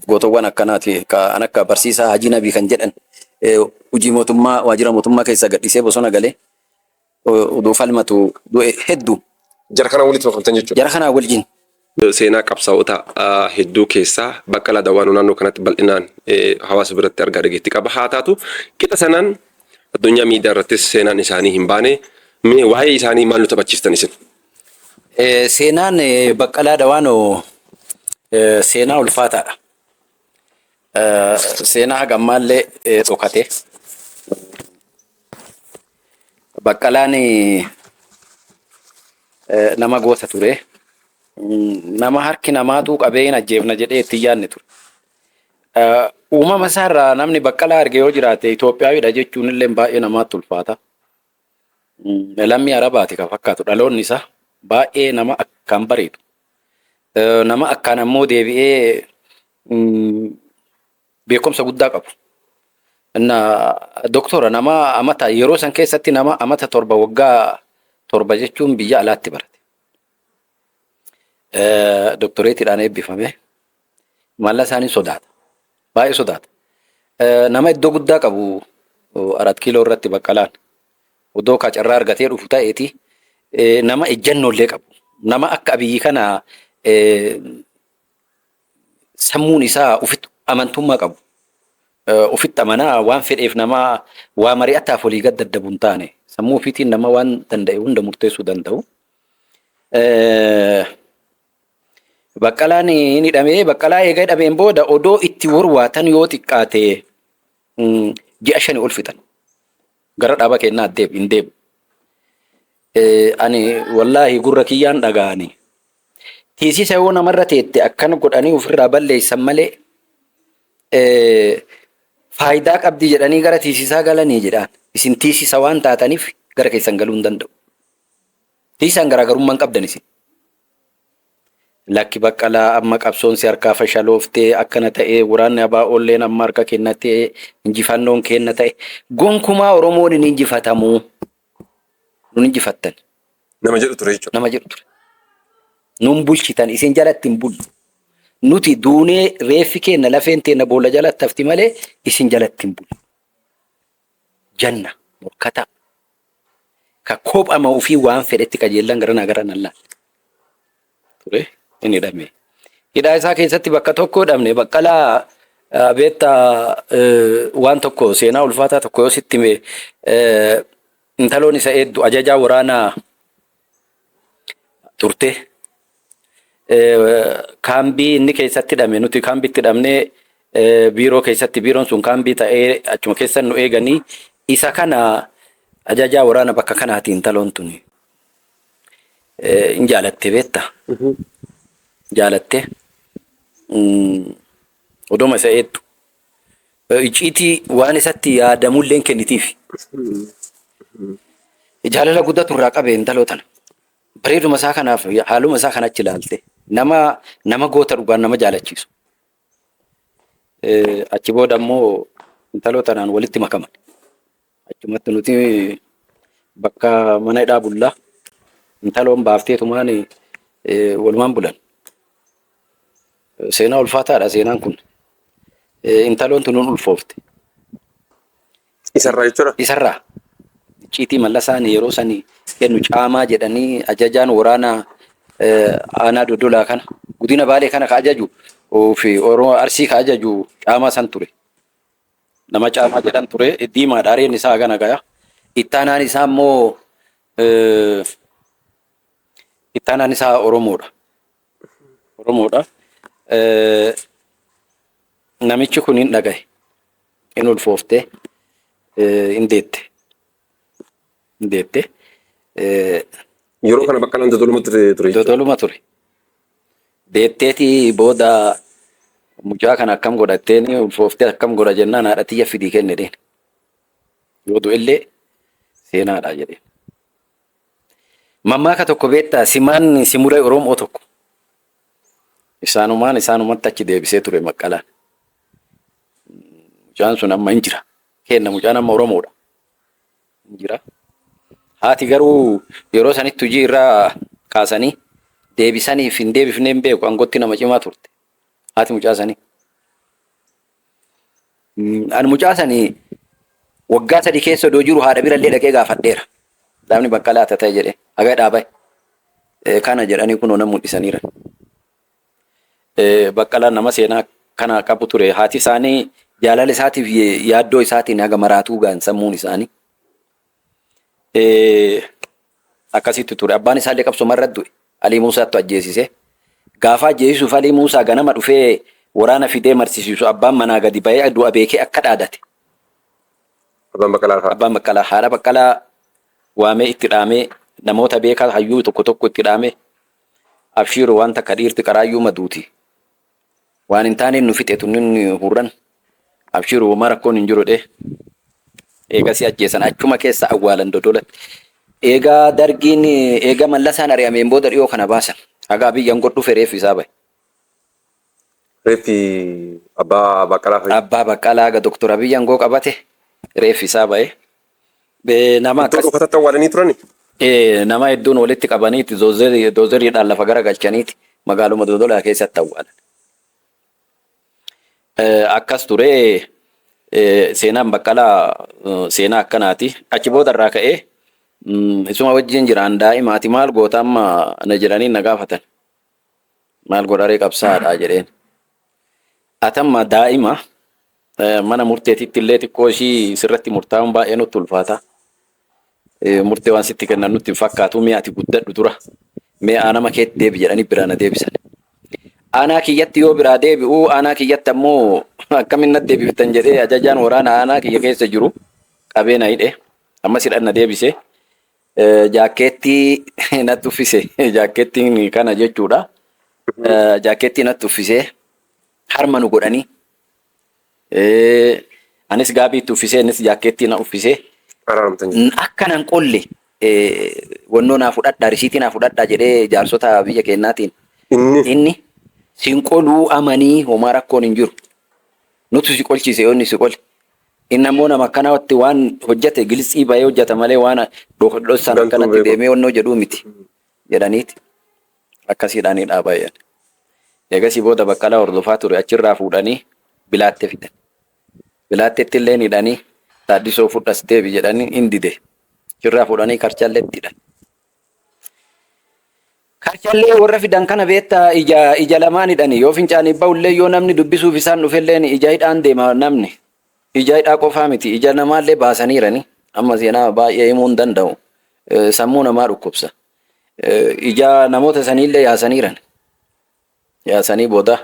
gootowwan akkanaati kan akka barsiisaa Hajii Nabii kan jedhan hojii mootummaa waajjira mootummaa keessaa gadhiisee bosona galee oduu falmatu du'e hedduu. Jara kanaan walitti makamtan jechuudha. Jara kanaa waliin. Seenaa qabsaa'ota hedduu keessaa Baqqalaa Dawaanoo naannoo kanatti bal'inaan hawaasa biratti argaa dhageettii qaba. Haa taatu qixa sanaan addunyaa miidiyaa irrattis seenaan isaanii hin baane. Mee waa'ee isaanii maal nu taphachiistan isin? Seenaan Baqqalaa Dawaanoo seenaa ulfaataadha. Seenaa haga ammaallee dhokate. Baqqalaan nama goota ture. Nama harki namaatu qabee hin ajjeefna jedhee itti hin yaadne ture. Uumama isaarraa namni Baqqalaa arge yoo jiraate Itoophiyaawidha jechuun illee baay'ee namaatti ulfaata. Lammii Arabaati kan fakkaatu dhaloonni isaa baay'ee nama akkaan bareedu. Nama akkaan ammoo deebi'ee beekumsa guddaa qabu. Na doktora nama amata yeroo san keessatti nama amata 7 waggaa 7 jechuun biyya alaatti barate. Doktoreetiidhaan eebbifame. Malla isaanii sodaata. Baay'ee sodaata. Nama iddoo guddaa qabu Arat Kiiloo irratti Baqqalaan. Odoo ka carraa argatee dhufu ta'eeti nama ejjennoo illee qabu. Nama akka Abiyyi kana sammuun isaa ofitti amantummaa qabu. Ofitti amanaa waan fedheef nama waa mari'ataaf olii gad daddabu hin taane. Sammuu ofiitiin nama waan danda'e hunda murteessuu danda'u. Baqqalaan hin hidhamee Baqqalaa eega hidhameen booda odoo itti warwaatan yoo xiqqaate ji'a 5 ol fixan. Gara dhaaba kennaa deebi hin deebu. Ani wallaahi gurra kiyyaan dhaga'ani. Tiisisa yoo namarra teette akkana godhanii ofirraa balleessan malee faayidaa qabdi jedhanii gara tiisisaa galanii jedhaan. Isin tiisisa waan taataniif gara keessan galuu hin danda'u. Tiisisaan garaagarummaa hin qabdan isin. Lakki Baqqalaa amma qabsoon si harkaa fashalooftee akkana ta'ee waraanni ABOlleen amma harka kennatee injifannoon kenna ta'e gonkumaa Oromoon hin injifatamu. Nun injifattan. Nama jedhu ture jechuudha. Nama jedhu ture. Nun bulchitan isin jalatti hin bullu. Nuti duunee reeffi keenna lafeen teenna boolla jalatti hafti malee isin jalatti hin bullu. Janna morkataa. Ka kophama ofii waan fedhetti qajeellan garanaa garanan laal. Ture inni hidhame. Hidhaa isaa keessatti bakka tokko hidhamne Baqqalaa beektaa waan tokko seenaa ulfaataa tokko yoo sitti hime intaloon isa eeddu ajajaa waraanaa turte. Kaambii inni keessatti hidhame nuti kaambiitti hidhamnee biiroo keessatti biiroon sun kaambii ta'ee achuma keessa nu eeganii isa kana ajajaa waraana bakka kanaati intaloon tuni. Hin jaalatte beektaa? Jaalatte. Odoma isa eeddu. Icciitii waan isatti yaadamullee hin kennitiif. Jaalala guddatu irraa qabe intaloo tana. Bareeduma isaa kanaaf haaluma isaa kana achi ilaalte. Nama nama goota dhugaan nama jaalachiisu. Achi booda immoo intaloo tanaan walitti makaman. Achumatti nuti bakka mana hidhaa bullaa intaloon baafteetumaan walumaan bulan. Seenaa ulfaataadha seenaan kun. Intaloon tun ulfoofte. Isarraa jechuudha. Isarraa. Icciitii Mallasaan yeroo sani kennu caamaa jedhanii ajajaan waraana aanaa Dodolaa kana godina Baalee kana ka ajaju fi Oromoo Arsii ka ajaju caamaa san ture. Nama caamaa jedhan ture diimaadha areen isaa hagana gaya. Ittaanaan isaa immoo ittaanaan isaa Oromoodha. Oromoodha. Namichi kun hin dhagaye. Hin ulfoofte. Hin deette. Hin deette. Yeroo kana Baqqalaan Dodoluma ture jechuudha. Dodoluma ture. Deetteeti booda mucaa kana akkam godhatteen ulfooftee akkam godha jennaan haadha tiyya fidii kenne jedheen. Yoo du'ellee seenaadha jedheen. Mammaaka tokko beektaa simaan si muree Oromoo tokko. Isaanumaan isaanumatti achi deebisee ture Baqqalaan. Mucaan sun amma hin jira. Kenna mucaan amma Oromoodha. Hin jira. Haati garuu yeroo sanitti hojii irraa kaasanii deebisaniif hin deebifnee hin beeku aangootti nama cimaa turte. Haati mucaa sanii. Ani mucaa sanii waggaa 3 keessa odoo jiru haadha bira illee dhaqee gaafadheera. Dhaabni Baqqalaa ata ta'e jedhee haga dhaaba'e. Kana jedhanii kunoo na mul'isaniira. Baqqalaan nama seenaa kana qabu ture. Haati isaanii jaalala isaatiif yaaddoo isaatiin haga maraatuu ga'an sammuun isaanii. Akkasitti ture. Abbaan isaallee qabsoo irratti du'e. Alii Muusaattu ajjeesise. Gaafa ajjeesisuuf Alii Muusaa ganama dhufee waraana fidee marsisiisu abbaan manaa gadi ba'ee du'a beekee akka dhaadate. Abbaan Baqqalaa fa'a. Abbaan Baqqalaa haadha Baqqalaa waamee itti dhaamee namoota beekaa hayyuu tokko tokko itti dhaamee abshiiru waan takka dhiirti qaraayyuu maduuti. Waan hin taaneen nu fixe tunnin hurran abshiiru homaa rakkoon hin jiru dhee. Eegasii ajjeesan achuma keessa awwaalan Dodolatti. Eegaa dargiin eega Mallasaan ari'ameen booda dhiyoo kana baasan. Haga Abiy aangoo dhufe reeffi isaa bahe. Reeffi abbaa Baqqalaa fa'i. Abbaa Baqqalaa haga Doktor Abiy aangoo qabate reeffi isaa bahe. Nama Iddoo akkas dhokatatti awwaalanii turani? Nama hedduun walitti qabaniiti doozeriidhaan lafa garagalchaniiti magaaluma Dodolaa keessatti awwaalan. Akkas ture seenaan Baqqalaa seenaa akkanaati. Achi booda irraa ka'ee isuma wajjin jiraan daa'ima ati maal goota amma na jedhanii na gaafatan. Maal godharee qabsaa'aadha jedheen. Atamma daa'ima mana murteetitti illee xiqqoo ishii sirratti murtaa'uun baay'ee nutti ulfaata. Murtee waan sitti kennan nutti hin fakkaatu mee ati guddadhu dura. Mee aanama keetti deebi jedhanii biraa na deebisan. Aanaa kiyyatti yoo biraa deebi'u aanaa kiyyatti ammoo akkamiin natti deebiftan jedhee ajajaan waraana aanaa kiyya keessa jiru qabee na hidhe. Ammas hidhan na deebise. Jaakkeettii natti uffise. Jaakkeettiin kana jechuudha. Jaakkeettii natti uffise. Harma nu godhanii. Anis gaabii itti uffisee innis jaakkeettii na uffisee. Araaramtan jechuudha. Akka nan qolle wannoo naa fudhadhaa risiitii naa fudhadhaa jedhee jaarsota biyya keenyaatiin. Inni. Inni sin qoluu amanii homaa rakkoon hin jiru. Nutu si qolchiise yoo inni si qole. Inni ammoo nama akkanatti waan hojjate giltsii bahee hojjata malee waan dhoksaan Gantuu akkanatti beeku. deemee wannoo jedhuu miti jedhaniiti. Akkasiidhaan hidhaa bayan. Eegasii booda Baqqalaa hordofaa ture achirraa fuudhanii Bilaatte fidan. Bilaattetti illee hidhanii Taaddisoo fudhas deebi jedhanii hin dide. Achirraa fuudhanii Karchalleetti hidhan. Karchallee warra fidan kana beektaa ija ija lamaan hidhani yoo fincaanii ba'ullee yoo namni dubbisuuf isaan dhufelleen ija hidhaan deema namni. Ija hidhaa qofaa miti ija namaallee baasaniirani. Amma seenaa baay'ee himuu hin danda'u. Sammuu namaa dhukkubsa. Ija namoota saniillee yaasaniiran. Yaasanii booda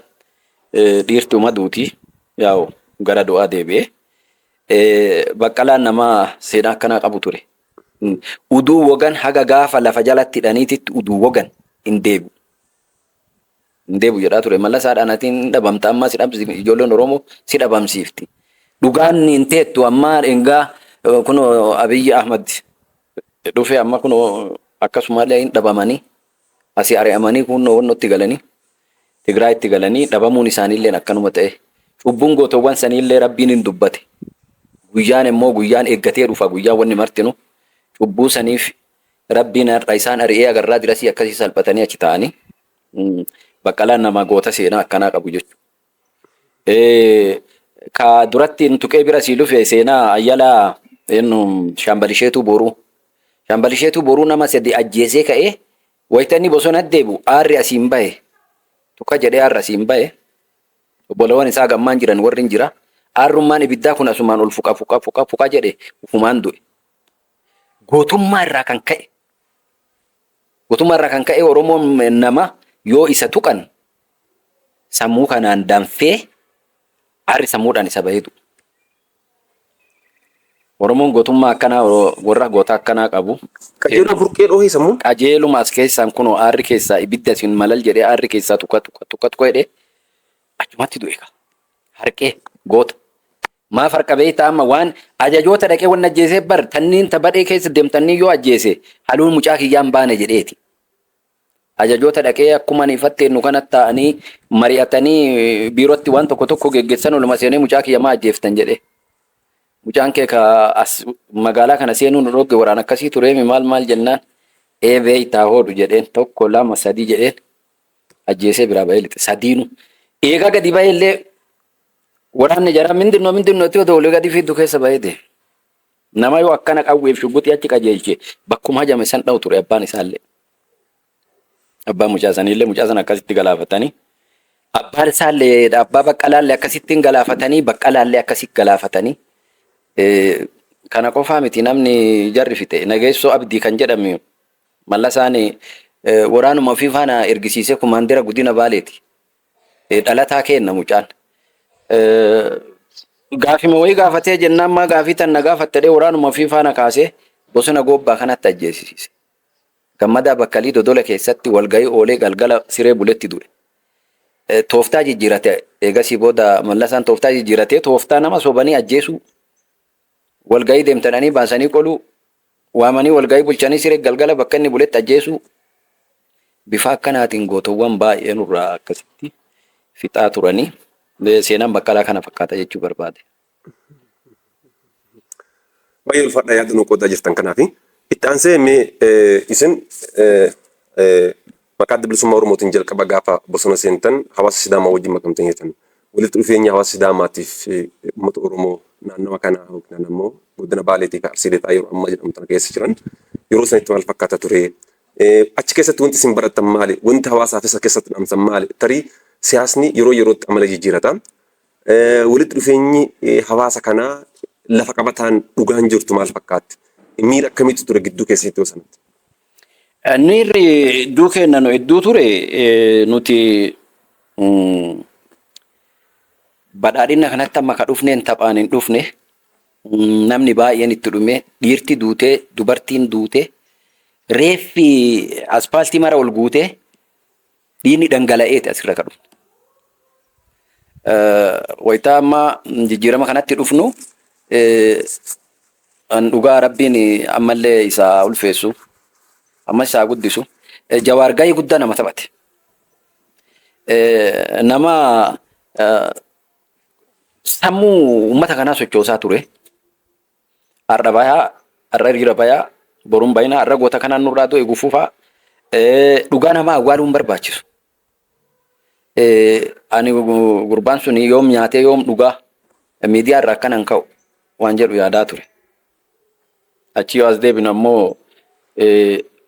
dhiirtuma duuti yaa'u gara du'aa deebi'ee. Baqqalaan nama seenaa akkanaa qabu ture. Uduu wogan haga gaafa lafa jalatti hidhaniititti uduu wogan hin deebi'u. Hin deebi'u jedhaa ture. Mallasaadhaan ati hin dhabamta amma si dhabsi ijoolleen Oromoo si dhabamsiifti. Dhugaan hin teettu amma engaa kunoo Abiyyi Ahmad dhufee amma kunoo akkasumallee hin dhabamanii asii ari'amanii kunoo wannootti galanii Tigraayitti galanii dhabamuun isaaniillee akkanuma ta'e. Cubbuun gootowwan saniillee Rabbiin hin dubbate. Guyyaan immoo guyyaan eeggatee dhufa guyyaan wanni martinu cubbuu saniif Rabbiin har'a isaan ari'ee agarraa dirasii akkasii salphatanii achi ta'anii Baqqalaan nama goota seenaa akkanaa qabu jechuudha. Ka duratti hin tuqee bira sii lufe seenaa Ayyalaa eenyu Shaambalisheetuu Boruu. Shaambalisheetuu Boruu nama sadi ajjeesee ka'ee wayita inni bosona deebi'u aarri asiin bahe. Tuka jedhee aarri asiin bahe. Obbolawwan isaa gammaan jiran warri hin jira. Aarrummaan ibiddaa kun asumaan ol fuqa fuqa fuqa fuqa jedhe ufumaan du'e. Gootummaa irraa kan ka'e. Gootummaa irraa kan ka'e Oromoon nama yoo isa tuqan sammuu kanaan danfee aarri sammuudhaan isa bahee du'u. Oromoon gootummaa akkanaa warra goota akkanaa qabu. Qajeeluma burqee dhoohee sammuun? Qajeeluma as keessaan kunoo aarri keessaa ibiddi asiin malal jedhee aarri keessaa tuqa tuqa tuqa tuqa jedhee achumatti du'e kaa. Harqee goota. Maaf harka beektaa amma waan ajajoota dhaqee wanni ajjeesee bar tanniin ta badhee keessa deemtanii yoo ajjeese haluun mucaa kiyyaan baane jedheeti. Ajajoota dhaqee akkuma ani ifatteennu kanatti taa'anii mari'atanii biirootti waan tokko tokko geggeessan oluma seenee mucaa kiyya maa ajjeeftan jedhee. Mucaan kee ka as magaalaa kana seenuu nu dhogge waraan akkasii tureemi maal maal jennaan ee beektaa hoodhu jedheen tokko lama sadii jedheen ajjeesee biraa ba'ee lixe sadiinu. Eegaa gadi ba'ee illee waraanni jaraa mindinnoo mindinnoo itti odoo olii gadi fiiddu keessa ba'ee deeme. Nama yoo akkana qawweef shugguxii achi qajeelche bakkuma hajame san dha'u ture abbaan isaallee. Abbaan mucaa saniillee mucaa sana akkasitti galaafatanii. Abbaan isaallee abbaa Baqqalaallee akkasitti galaafatanii Baqqalaallee akkasitti galaafatanii. Kana qofaa miti namni jarri fixe Nageessoo Abdii kan jedhamu Mallasaan waraanuma ofii faana ergisiisee kumaandira guddina Baaleeti. Dhalataa keenna mucaan. Gaafima wayii gaafatee jennaan maa gaafii tan na gaafatte jedhee waraanuma ofii faana kaasee bosona goobbaa kanatti ajjeesisiise. Gammadaa Bakkalii Dodola keessatti walgahii oolee galgala siree buletti du'e. Tooftaa jijjiirate eegasii booda Mallasaan tooftaa jijjiiratee tooftaa nama sobanii ajjeesuu walgahii deemtanii baasanii qoluu waamanii walgahii bulchanii siree galgala bakka inni buletti ajjeesuu bifa akkanaatiin gootowwan baay'ee nurraa akkasitti fixaa turanii seenaan Baqqalaa kana fakkaata jechuu barbaade. Baay'ee ulfaadha yaada nu qoodaa jirtan kanaaf. Itti aansee mee isin maqaa Adda Bilisummaa Oromootiin jalqaba gaafa bosona seentan hawaasa Sidaamaa wajjin makamtanii jirtan. Walitti dhufeenya hawaasa Sidaamaatiif uummata Oromoo naannawa kanaa yookiin ammoo godina Baaleetii fi Arsii Lixaa yeroo ammaa jedhamu tana keessa jiran yeroo sanitti maal fakkaata ture? Achi keessatti wanti isin barattan maali? Wanti hawaasaaf isa keessatti dhaamsan maali? Tarii siyaasni yeroo yerootti amala jijjiirata. Walitti dhufeenyi hawaasa kanaa lafa qabataan dhugaan jirtu maal fakkaatti? Miira akkamiitu ture gidduu keessatti yeroo sanatti? Miirri iddoo keenya nu iddoo ture nuti badhaadhina kanatti amma ka dhufneen taphaan hin dhufne namni baay'een itti dhume dhiirti duutee dubartiin duute reeffi aspaaltii mara ol guutee dhiigni dhangala'eeti asirra ka dhufne. Wayitaa amma jijjiirama kanatti dhufnu an dhugaa Rabbiin ammallee isaa ulfeessu ammas isaa guddisu Jawaar gahee guddaa nama taphate. Nama sammuu uummata kanaa sochoosaa ture. Har'a bayaa, har'a hiriira bayaa, boruun bayinaa, har'a goota kanaan nurraa du'e gufuu fa'a. Dhugaa namaa awwaaluu hin barbaachisu. Ani gurbaan sun yoom nyaatee yoom dhugaa miidiyaa irraa akkanan ka'u waan jedhu yaadaa ture. Achi yoo as deebinu ammoo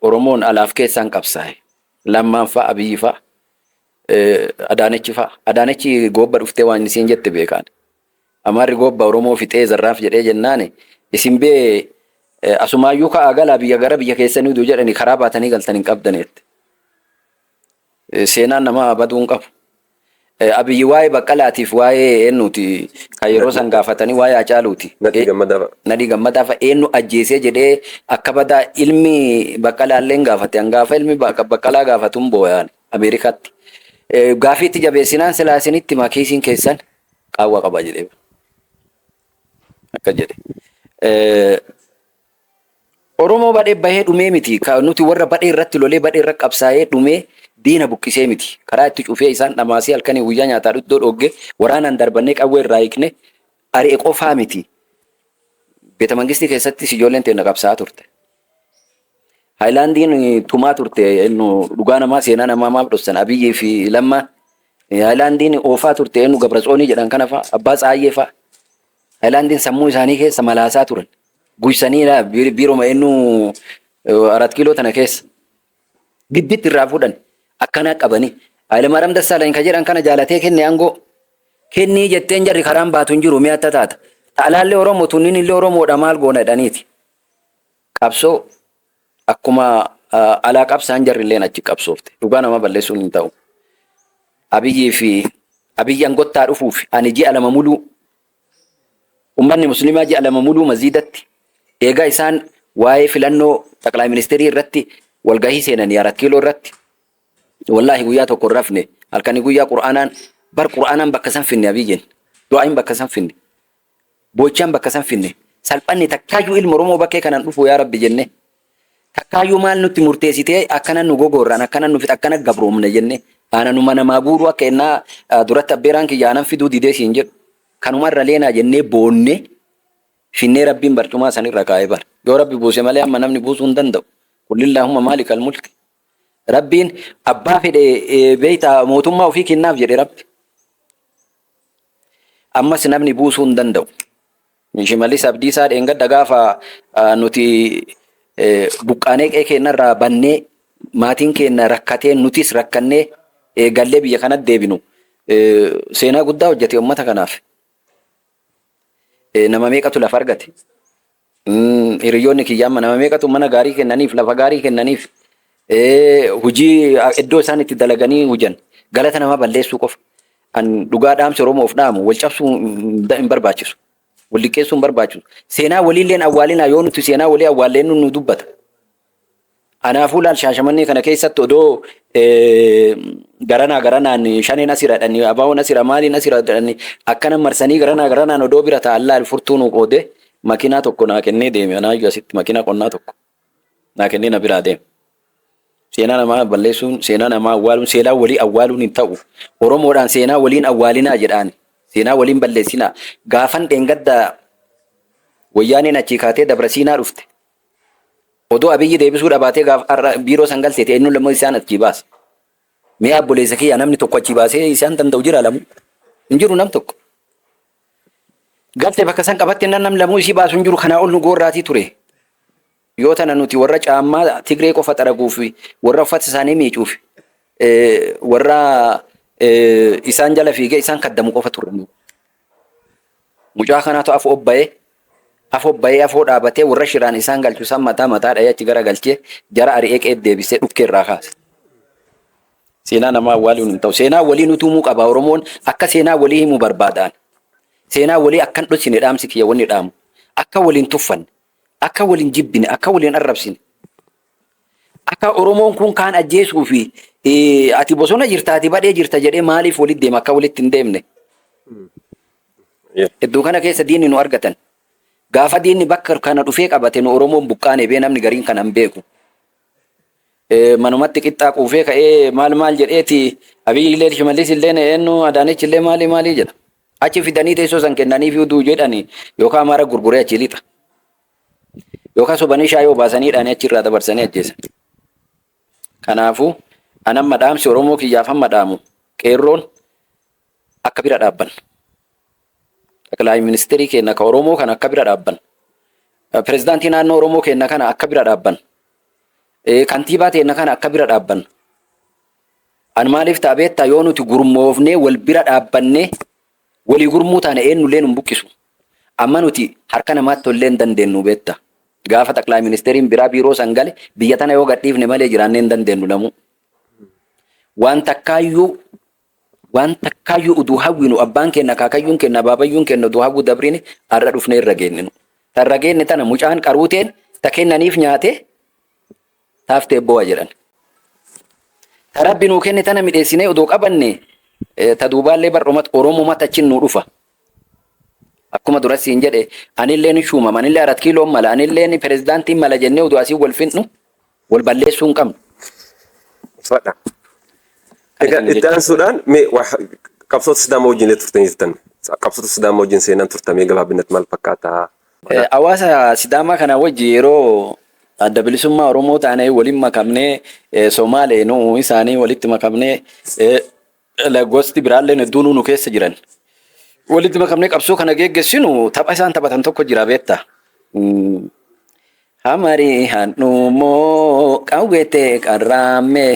Oromoon alaaf keessaan qabsaa'e. Lammaan fa'a, Abiyyi fa'a, Adaanechi fa'a. Adaanechi goobba dhuftee waan isiin jette beekaan. Amaarri goobba Oromoo fixee zarraaf jedhee jennaani isin bee asumaayyuu ka'aa galaa biyya gara biyya keessanii uduu jedhani karaa baatanii galtan hin qabdan jette. Seenaan namaa baduu hin qabu. Abiyyi waa'ee Baqqalaatiif waa'ee eenyuuti kan yeroo san gaafatanii waa'ee Hacaaluuti. Nadhii Gammadaa fa'a. Nadhii Gammadaa fa'a eenyu ajjeesee jedhee akka badaa ilmi Baqqalaallee hin gaafate. Hangaafa ilmi Baqqalaa gaafatu hin booyaan Ameerikaatti. Gaafii itti jabeessinaan silaa isinitti himaa kiisiin keessan qaawwa qaba jedhee. Akka jedhe. Oromoo badhee bahee dhumee miti. Ka nuti warra badhee irratti lolee badhee irra qabsaa'ee dhumee diina buqqisee miti. Karaa itti cufee isaan dhamaasee halkanii guyyaa nyaataa iddoo dhoogge waraanaan darbannee qawwee irraa hiikne ari'e qofaa miti. Beeta mangistii keessattis ijoolleen teenna qabsaa'aa turte. Haayilaandiin tumaa turte eenyu dhugaa namaa seenaa namaa maaf dhossan Abiyyii fi Lammaan. Haayilaandiin oofaa turte eenyu Gabratsoonii jedhan kana fa'a Abbaa Tsaayyee fa'a. Haayilaandiin sammuu isaanii keessa malaasaa turan. Guysanii laa biiroma eenyu Arat Kiiloo tana keessa. Gidditti irraa fuudhan akkanaa qabanii. Hayilemaariyaam Dassaalany ka jedhan kana jaalatee kenne aangoo. Kennii jetteen jarri karaan baatu hin jiru mi'a taata. Ta'alaallee Oromoo tunniin illee Oromoodha maal goona jedhaniiti. Qabsoo akkuma alaa qabsaan jarri illeen achi qabsoofte. Dhugaa nama balleessuun hin ta'u. Abiyyii fi Abiyyi angottaa dhufuuf ani ji'a 2 muluu Ummanni Muslimaa ji'a 2 muluu masjiidatti eegaa isaan waa'ee filannoo xaqlaay ministeerii irratti walgahii seenanii Arat Kiiloo irratti wallaahi guyyaa tokko hin rafne halkanii guyyaa Qur'aanaan bar Qur'aanaan bakka san finne Abiyyiin du'aayin bakka san finne boo'ichaan bakka san finne salphanni takkaayyuu ilma Oromoo bakkee kanaan dhufu yaa Rabbi jenne takkaayyuu maal nutti murteessitee akkana nu gogoorraan akkana nu fixa akkana gabroomne jenne aananuma namaa guuruu akka ennaa duratti abbeeraan kiyya aanan fiduu didee siin jedhu Kanuma irra leenaa jennee boonne finnee Rabbiin barcumaa san irra kaa'e bar. Yoo Rabbi buuse malee amma namni buusuu hin danda'u. Qulillahumma maalikal mulki. Rabbiin abbaa fedhe beektaa mootummaa ofii kennaaf jedhe Rabbi. Ammas namni buusuu hin danda'u. Shimallis Abdiisaa dheengadda gaafa nuti buqqaanee qe'ee keenyarraa bannee maatiin keenya rakkatee nutis rakkannee gallee biyya kanatti deebinu seenaa guddaa hojjete uummata kanaaf. Nama meeqatu lafa argate? Hiriyoonni kiyya amma nama meeqatu mana gaarii kennaniif lafa gaarii kennaniif hojii iddoo isaan itti dalaganii hujan galata namaa balleessuu qofa. An dhugaa dhaamsi Oromoof dhaamu wal cabsuu hin barbaachisu. Wal liqqeessuu hin barbaachisu. Seenaa waliilleen awwaalinaa yoo nuti seenaa walii awwaallee nu dubbata. Anaafuu laal Shaashamannee kana keessatti odoo garanaa garanaan shaneen asira dhani abaawoon asira maaliin asira dhani akkana marsanii garanaa garanaan odoo bira ta'an laal furtuu nu qoodee makiinaa tokko naa kennee deeme anaayyuu asitti makiinaa qonnaa tokko naa kennee na biraa deeme. Seenaa namaa balleessuun, seenaa namaa awwaaluun, seenaa walii awwaaluun hin ta'u. Oromoodhaan seenaa waliin awwaalinaa jedhaan. Seenaa waliin balleessinaa. Gaafan dheengadda wayyaaneen achii kaatee Dabra Siinaa dhufte. Odoo Abiyyi deebisuu dhabaatee gaaf har'a biiroo san galteeti eenyuun lammoo isaan achii baasa. Mee obboleessa kiyya namni tokko achii baasee isaan danda'u jira lamuu. Hin jiru nam tokko. Galte bakka san qabatte namni lamuu isii baasu hin jiru kanaa ol nu goorraatii ture. Yoo tana nuti warra caammaa Tigree qofa xaraguuf, warra uffata isaanii miicuuf, warra isaan jala fiigee isaan kaddamu qofa turre. Mucaa kanaatu afoo ba'ee afoo ba'ee afoo dhaabatee warra shiraan isaan galchu san mataa mataa dha'ee achi gara galchee jara ari'ee qe'ee deebisee dhukkee irraa kaase. Seenaa namaa awwaaluun hin ta'u. Seenaa walii nutu himuu qaba. Oromoon akka seenaa walii himu barbaadaan. Seenaa walii akkan dhoksine dhaamsi kiyya wanni dhaamu. Akka waliin tuffanne. Akka wal hin jibbine, akka wal hin arrabsine. Akka Oromoon kun kaan ajjeesuu fi ati bosona jirta, ati badhee jirta jedhee maaliif walitti deema akka walitti hin deemne. Iddoo kana keessa diinni nu argatan. Gaafa diinni bakka kana dhufee qabate nu Oromoon buqqaane bee namni gariin kana hin beeku. Manumatti qixxaa quufee ka'ee maal maal jedheeti Abiyyi illee Shimallis illee eenyu Adaanech illee maali maali jedha. Achi fidanii teessoo san kennaniif uduu jedhani yookaan Amaara gurguree achi lixa. Yookaan sobanii shaayii obaasanii hidhaanii achirraa dabarsanii ajjeesan. Kanaafuu an amma dhaamsi Oromoo kiyyaaf amma dhaamu qeerroon akka bira dhaabban. Xaqilaayi ministeerii keenya ka Oromoo kana akka bira dhaabban. Pirezidaantii naannoo Oromoo keenya kana akka bira dhaabban. Kantiibaa teenya kana akka bira dhaabban. An maaliif ta'a beektaa yoo nuti gurmoofnee wal bira dhaabbannee walii gurmuu taane eenyullee nun buqqisu. Amma nuti harka namaatti tollee hin dandeenyu beektaa. Gaafa xaqilaayi ministeeriin biraa biiroo san gale biyya tana yoo gadhiifne malee jiraannee hin dandeenyu lamuu. Waan takkaayyuu waan takkaayyuu uduu hawwinu abbaan keenya akaakayyuun keenya abaabayyuun keenya uduu hawwu dabrine har'a dhufnee irra geenninu. Ta irra geenne tana mucaan qaruuteen ta kennaniif nyaate taaftee boo'a jedhan. Ta rabbi nuu kenne tana midheessinee odoo qabanne ta duubaallee bar'umat Oromumatti achiin nuu dhufa. Akkuma dura siin jedhe anillee ni shuumama anillee arat kiiloon mala anillee pirezidaantiin mala jennee oduu asii wal finnu wal balleessuu hin qabnu. Ulfaadha. Egaa itti aansuudhaan mee qabsoota Sidaamaa wajjin illee turtanii jirtan. Qabsoota Sidaamaa wajjin seenaan turtamee gabaabinatti maal fakkaata? Hawaasa Sidaamaa kana wajji yeroo adda bilisummaa Oromoo taanee waliin makamnee Somaalee nu isaanii walitti makamnee gosti biraallee hedduun nu keessa jiran. Walitti makamnee qabsoo kana geggeessinu tapha isaan taphatan tokko jira beektaa. Hamarii handhuumoo qawwetee qarraamme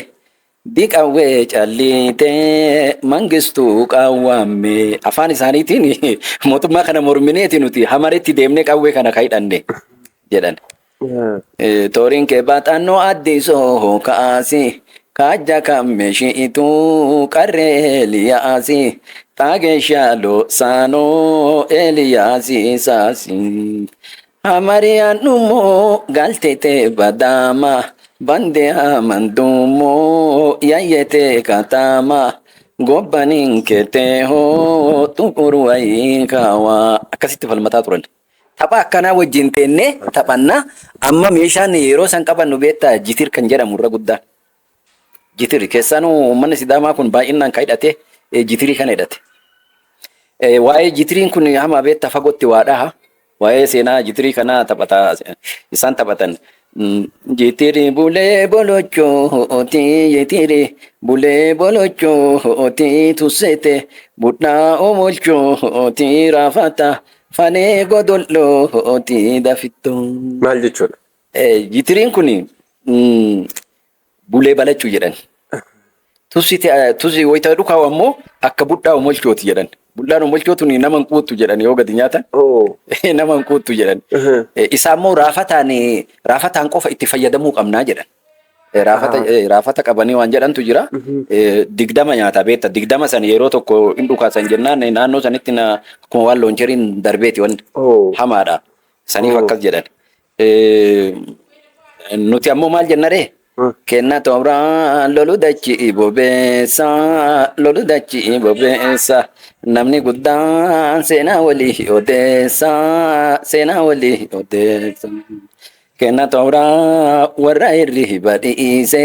diqawwee calliitee mangistuu qawwaamme. Afaan isaaniitiin mootummaa kana mormineeti nuti hamaritti deemnee qawwee kana ka hidhanne jedhan. Tooriin kee baaxannoo addisoo kaasi kaajja kamme shi'ituu qarree Eliyaasi xaageeshaa saanoo Eliyaasi saasi. Hamariyaan dhummoo galtete badaama bande amandumoo yayyete kataama gobbaniin ketee hoo tuquru wayii kaawaa. Akkasitti falmataa turan. Tapha akkanaa wajjin teennee taphannaa amma meeshaan yeroo san qabannu beektaa jitir kan jedhamu irra guddaan. Jitiri keessaanuu uummanni Sidaamaa kun baay'inaan kan hidhate jitirii kana hidhate. Waa'ee jitiriin kun hama beektaa fagootti waa dhaha. Waa'ee seenaa jitirii kanaa taphata isaan taphatan. Jitiri bulee bolochooti jitiri bulee bolochooti tussete budhaa omolchooti raafata fanee godollooti dafitto. Maal jechuudha? Jitiriin kun bulee balachuu jedhan. Tusi wayita dhukaa'u ammoo akka budhaa omolchooti jedhan. Budhaan omolchootu nama hin quuttu jedhan yoo gadi nyaatan. Nama hin quuttu jedhan. Isaa immoo raafataan qofa itti fayyadamuu qabnaa jedhan. Raafata qabanii waan jedhantu jira. 20 nyaata beekta. 20 san yeroo tokko hin dhukaasan jennaan naannoo sanitti akkuma waan looncheriin darbeeti wanni hamaadha. Saniif akkas jedhan. Nuti ammoo maal jenna ree? Kenna toora lolu dachi bobeessa lolu dachi bobeessa namni guddaan seenaa walii odeessa seenaa walii odeessa. Kenna toora warra irri badhiise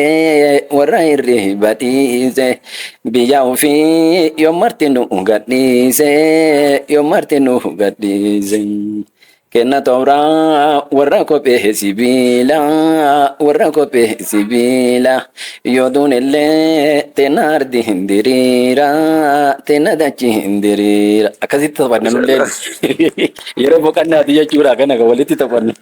warra irri badhiise biyya ofii yoo marti nu gadhiise yoo marti nu gadhiise. Kenna toora warra kophee sibiila warra kophee sibiila yoo duunillee teena ardi hin diriira teena dachi hin diriira. Akkasitti taphanna nullee yeroo boqonnaati jechuudha kana kan walitti taphannu.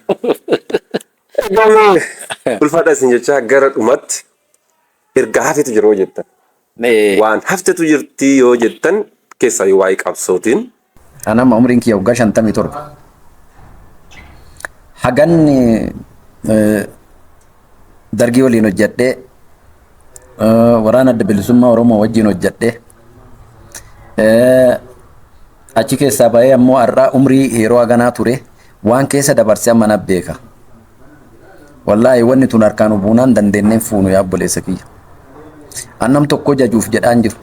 Ulfaadha isin jechaa gara dhumatti erga hafetu jira yoo jettan. Waan haftetu jirti yoo jettan keessaa waa'ee qabsootiin. Anama umriin kiyya waggaa 57. Hagan dargii waliin hojjedhee waraana adda bilisummaa Oromoo wajjin hojjedhee achi keessaa bahee ammoo har'aa umrii yeroo haganaa ture waan keessa dabarsee amma na beeka. Wallaahi wanni tun harkaan buunaan dandeenyeen fuunu yaa obboleessa kiyya. Annam tokko jajuuf jedhaan jiru.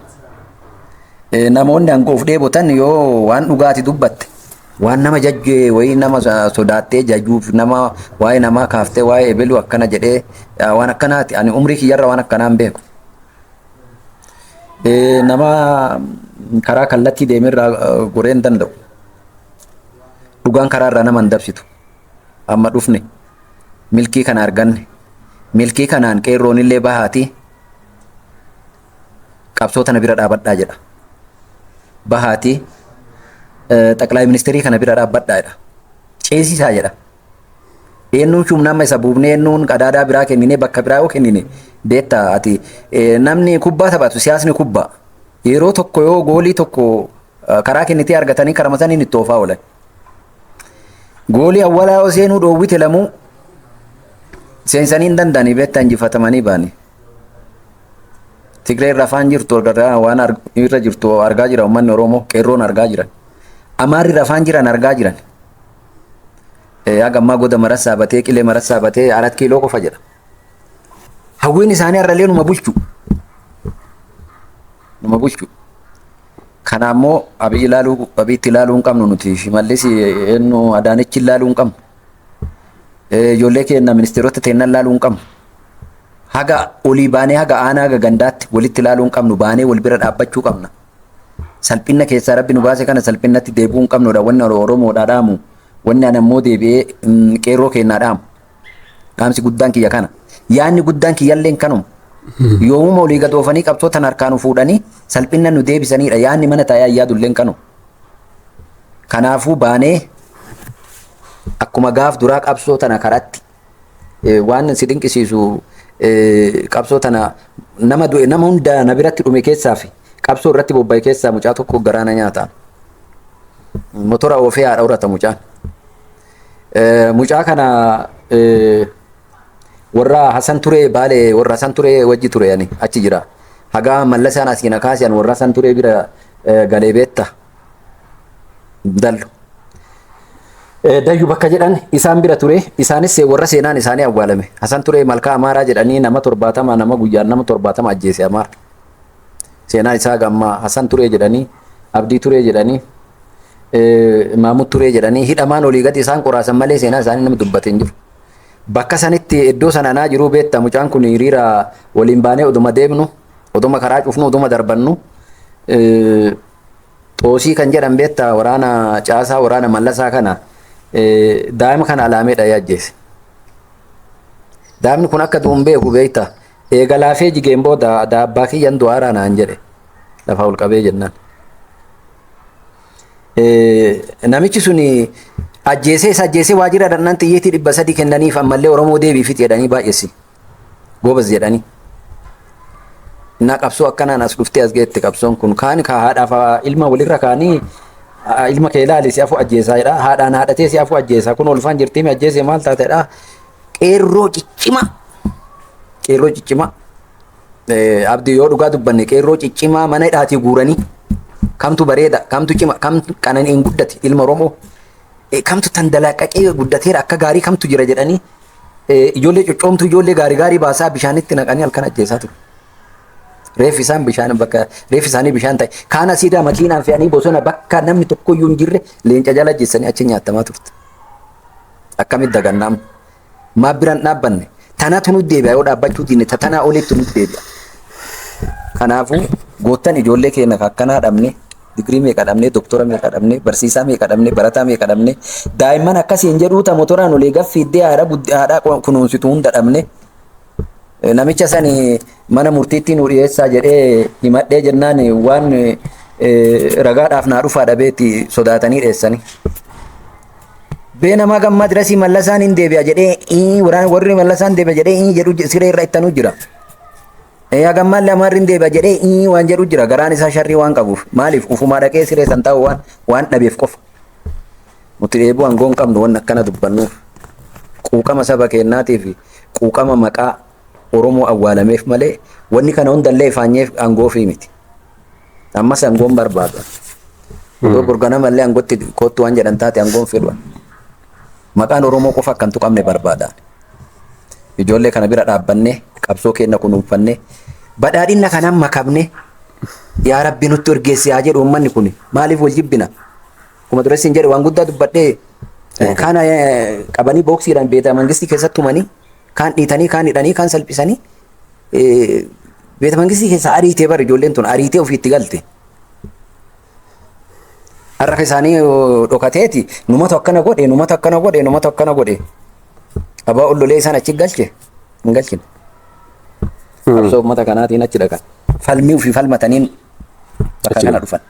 Namoonni aangoof dheebotan yoo waan dhugaati dubbatte waan nama jajjee wayii nama sodaattee jajuuf nama waa'ee namaa kaaftee waa'ee ebeluu akkana jedhee waan akkanaati ani umrii kiyyarra waan akkanaa hin beeku. Nama karaa kallattii deemerraa goree hin danda'u. Dhugaan karaarraa nama hin dabsitu. Amma dhufne. Milkii kana arganne. Milkii kanaan qeerroonillee bahaati qabsoo tana bira dhaabadhaa jedha. Bahaati xaqlaay ministeerii kana bira dhaabbadhaa jedha. Ceesisaa jedha. Eenyuun shuumna amma isa buufnee eenyuun qadaadaa biraa kenninee bakka biraa yoo kennine beektaa ati namni kubbaa taphatu siyaasni kubbaa. Yeroo tokko yoo goolii tokko karaa kennitee argatanii karama saniin itti oofaa oolan. Goolii awwalaa yoo seenuu dhoowwite lamuu seensanii hin danda'anii beektaa injifatamanii baani. Tigree irra afaan jirtu waan irra jirtu argaa jira uummanni Oromoo qeerroon argaa jiran. Amaarri irra afaan jiran argaa jiran. Haga ammaa goda maras saabatee qilee maras saabatee arat kiiloo qofa jedha. Hawwiin isaanii har'allee numa bulchu. Numa bulchu. Kana ammoo Abiy ilaaluu Abiyitti ilaaluu hin qabnu nuti Shimallis eenyu Adaanech ilaaluu hin qabnu. Ijoollee keenya ministeerota teenna ilaaluu hin qabnu. Haga olii baanee haga aanaa haga gandaatti walitti ilaaluu hin qabnu baanee wal bira dhaabbachuu qabna. Salphinna keessaa rabbi nu baase kana salphinnatti deebi'uu hin qabnudha. Wanni Oromoodhaa dhaamu wanni ani ammoo deebi'ee qeerroo keennaa dhaamu. Dhaamsi guddaan kiyya kana. Yaanni guddaan kiyyalleen kanuma. Yoomuma olii gad oofanii qabsoo tan harkaa nu fuudhanii salphinna nu deebisaniidha. Yaanni mana taa'ee ayyaadulleen kanuma. Kanaafuu baanee akkuma gaaf duraa qabsoo tana karatti waan si dinqisiisu qabsoo tana nama du'e nama hunda na biratti dhume keessaa fi qabsoo irratti bobba'e keessaa mucaa tokko garaa na nyaata. Motora oofee haadha horata mucaan. Mucaa kana warra Hasan Turee Baale warra Hasan Turee wajji ture ani achi jira. Hagaa Mallasaan asii na kaase ani warra Hasan Turee bira galee beetta. Dallu. Dayyu bakka jedhan isaan bira ture isaanis warra seenaan isaanii awwaalame. Hasan Turee malkaa Amaaraa jedhanii nama 70 nama guyyaan nama 70 ajjeese Amaara. Seenaan isaa gammaa Hasan Turee jedhanii Abdii Turee jedhanii Maamud Turee jedhanii hidhamaan olii gadi isaan qoraasan malee seenaa isaanii nama dubbate hin jiru. Bakka sanitti iddoo sana anaa jiruu beekta mucaan kun hiriira waliin baanee oduma deemnu oduma karaa cufnu oduma darbannu xoosii kan jedhan beekta waraana caasaa waraana mallasaa kana daa'ima kana alaamee dha'ee ajjeese. Daa'imni kun akka du'u hin beeku beekta. Eega laafee jigeen booda abbaa kiyyan du'aaraa naan jedhe lafa ol qabee jennaan. Namichi suni ajjeesee isa ajjeesee waajjira dhannaan xiyyeetii 300 kennaniif ammallee Oromoo deebii fixi jedhanii baay'essi. Goobas jedhanii. Innaa qabsoo akkanaan as dhuftee as geette qabsoon kun kaan ka haadhaaf ilma walirra kaanii ilma kee ilaali si afu ajjeesaa jedha. Haadhaan haadhatee si afu ajjeesaa kun olfaan jirtii mi ajjeesee maal taateedha. Qeerroo ciccimaa. Qeerroo ciccimaa. Abdii yoo dhugaa dubbanne qeerroo ciccimaa mana hidhaatii guuranii kamtu bareeda kamtu cima kamtu qananiin guddate ilma Oromoo kamtu tandalaqqaqee guddateera akka gaarii kamtu jira jedhanii ijoollee coccoomtuu ijoollee gaarii gaarii baasaa bishaanitti naqanii halkan ajjeesaa ture. Reeffi isaan bishaan bakka reeffi isaanii bishaan ta'e kaan asiidaa makiinaan fe'anii bosona bakka namni tokkoyyuu hin jirre leenca jala ajjeessanii achi nyaatamaa turte. Akkamitti dagannaam? Maaf biraan dhaabbanne? Tanatu nu deebi'a yoo dhaabbachuu diinne ta tanaa olitti nu deebi'a. Kanaafuu goottan ijoollee keenya akkanaa dhabne digirii meeqa dhabne doktora meeqa dhabne barsiisaa meeqa dhabne barataa meeqa dhabne daa'imman akkasiin jedhuu ta motoraan olii gaffiiddee haadha haadha kunuunsitu hunda dhabne namicha sani mana murtiitti nu dhiyeessaa jedhee himadhee jennaan waan ragaadhaaf naa dhufaa dhabeetti sodaatanii dheessanii. Bee namaa gammaa dirasii mallasaan hin deebi'a jedhee waraan warri mallasaan deebi'a jedhee jedhu siree irra ittanuu jira. Hagammallee amaarri hin deebi'a jedhee waan jedhu jira garaan isaa sharrii waan qabuuf maaliif ufumaa dhaqee siree san taa'u waan waan dhabeef qofa. Nuti dheebuu aangoo hin qabnu waan akkana dubbannuuf quuqama saba keennaatii fi quuqama maqaa Oromoo awwaalameef malee wanni kana hundallee ifaanyeef aangoo fi miti. Ammas aangoon barbaadu. Odoo borganamallee aangootti koottu waan jedhan taate aangoon fedhu. Maqaan Oromoo qofa akka hin tuqamne barbaada. Ijoollee kana bira dhaabbannee qabsoo keenya kunuunfannee badhaadhina kanaan makamne yaa Rabbi nutti urgeessi haa jedhu uummanni kun maaliif wal jibbina? Akkuma dureessi hin jedhe waan guddaa dubbadhee kaan qabanii booksiidhaan beeta mangistii keessatti tumanii kaan dhiitanii kaan hidhanii kaan salphisanii beeta mangistii keessa ariitee bara ijoolleen tun ariitee ofiitti galte. Har'a isaanii dhokateeti numatu akkana godhe numatu akkana godhe numatu akkana godhe. Abaa'oon lolee isaan achi galche hin galchine. Qabsoo uummata kanaatiin achi dhaqan. Falmii ofii falmataniin bakka Achi kana dhaqan. dhufan.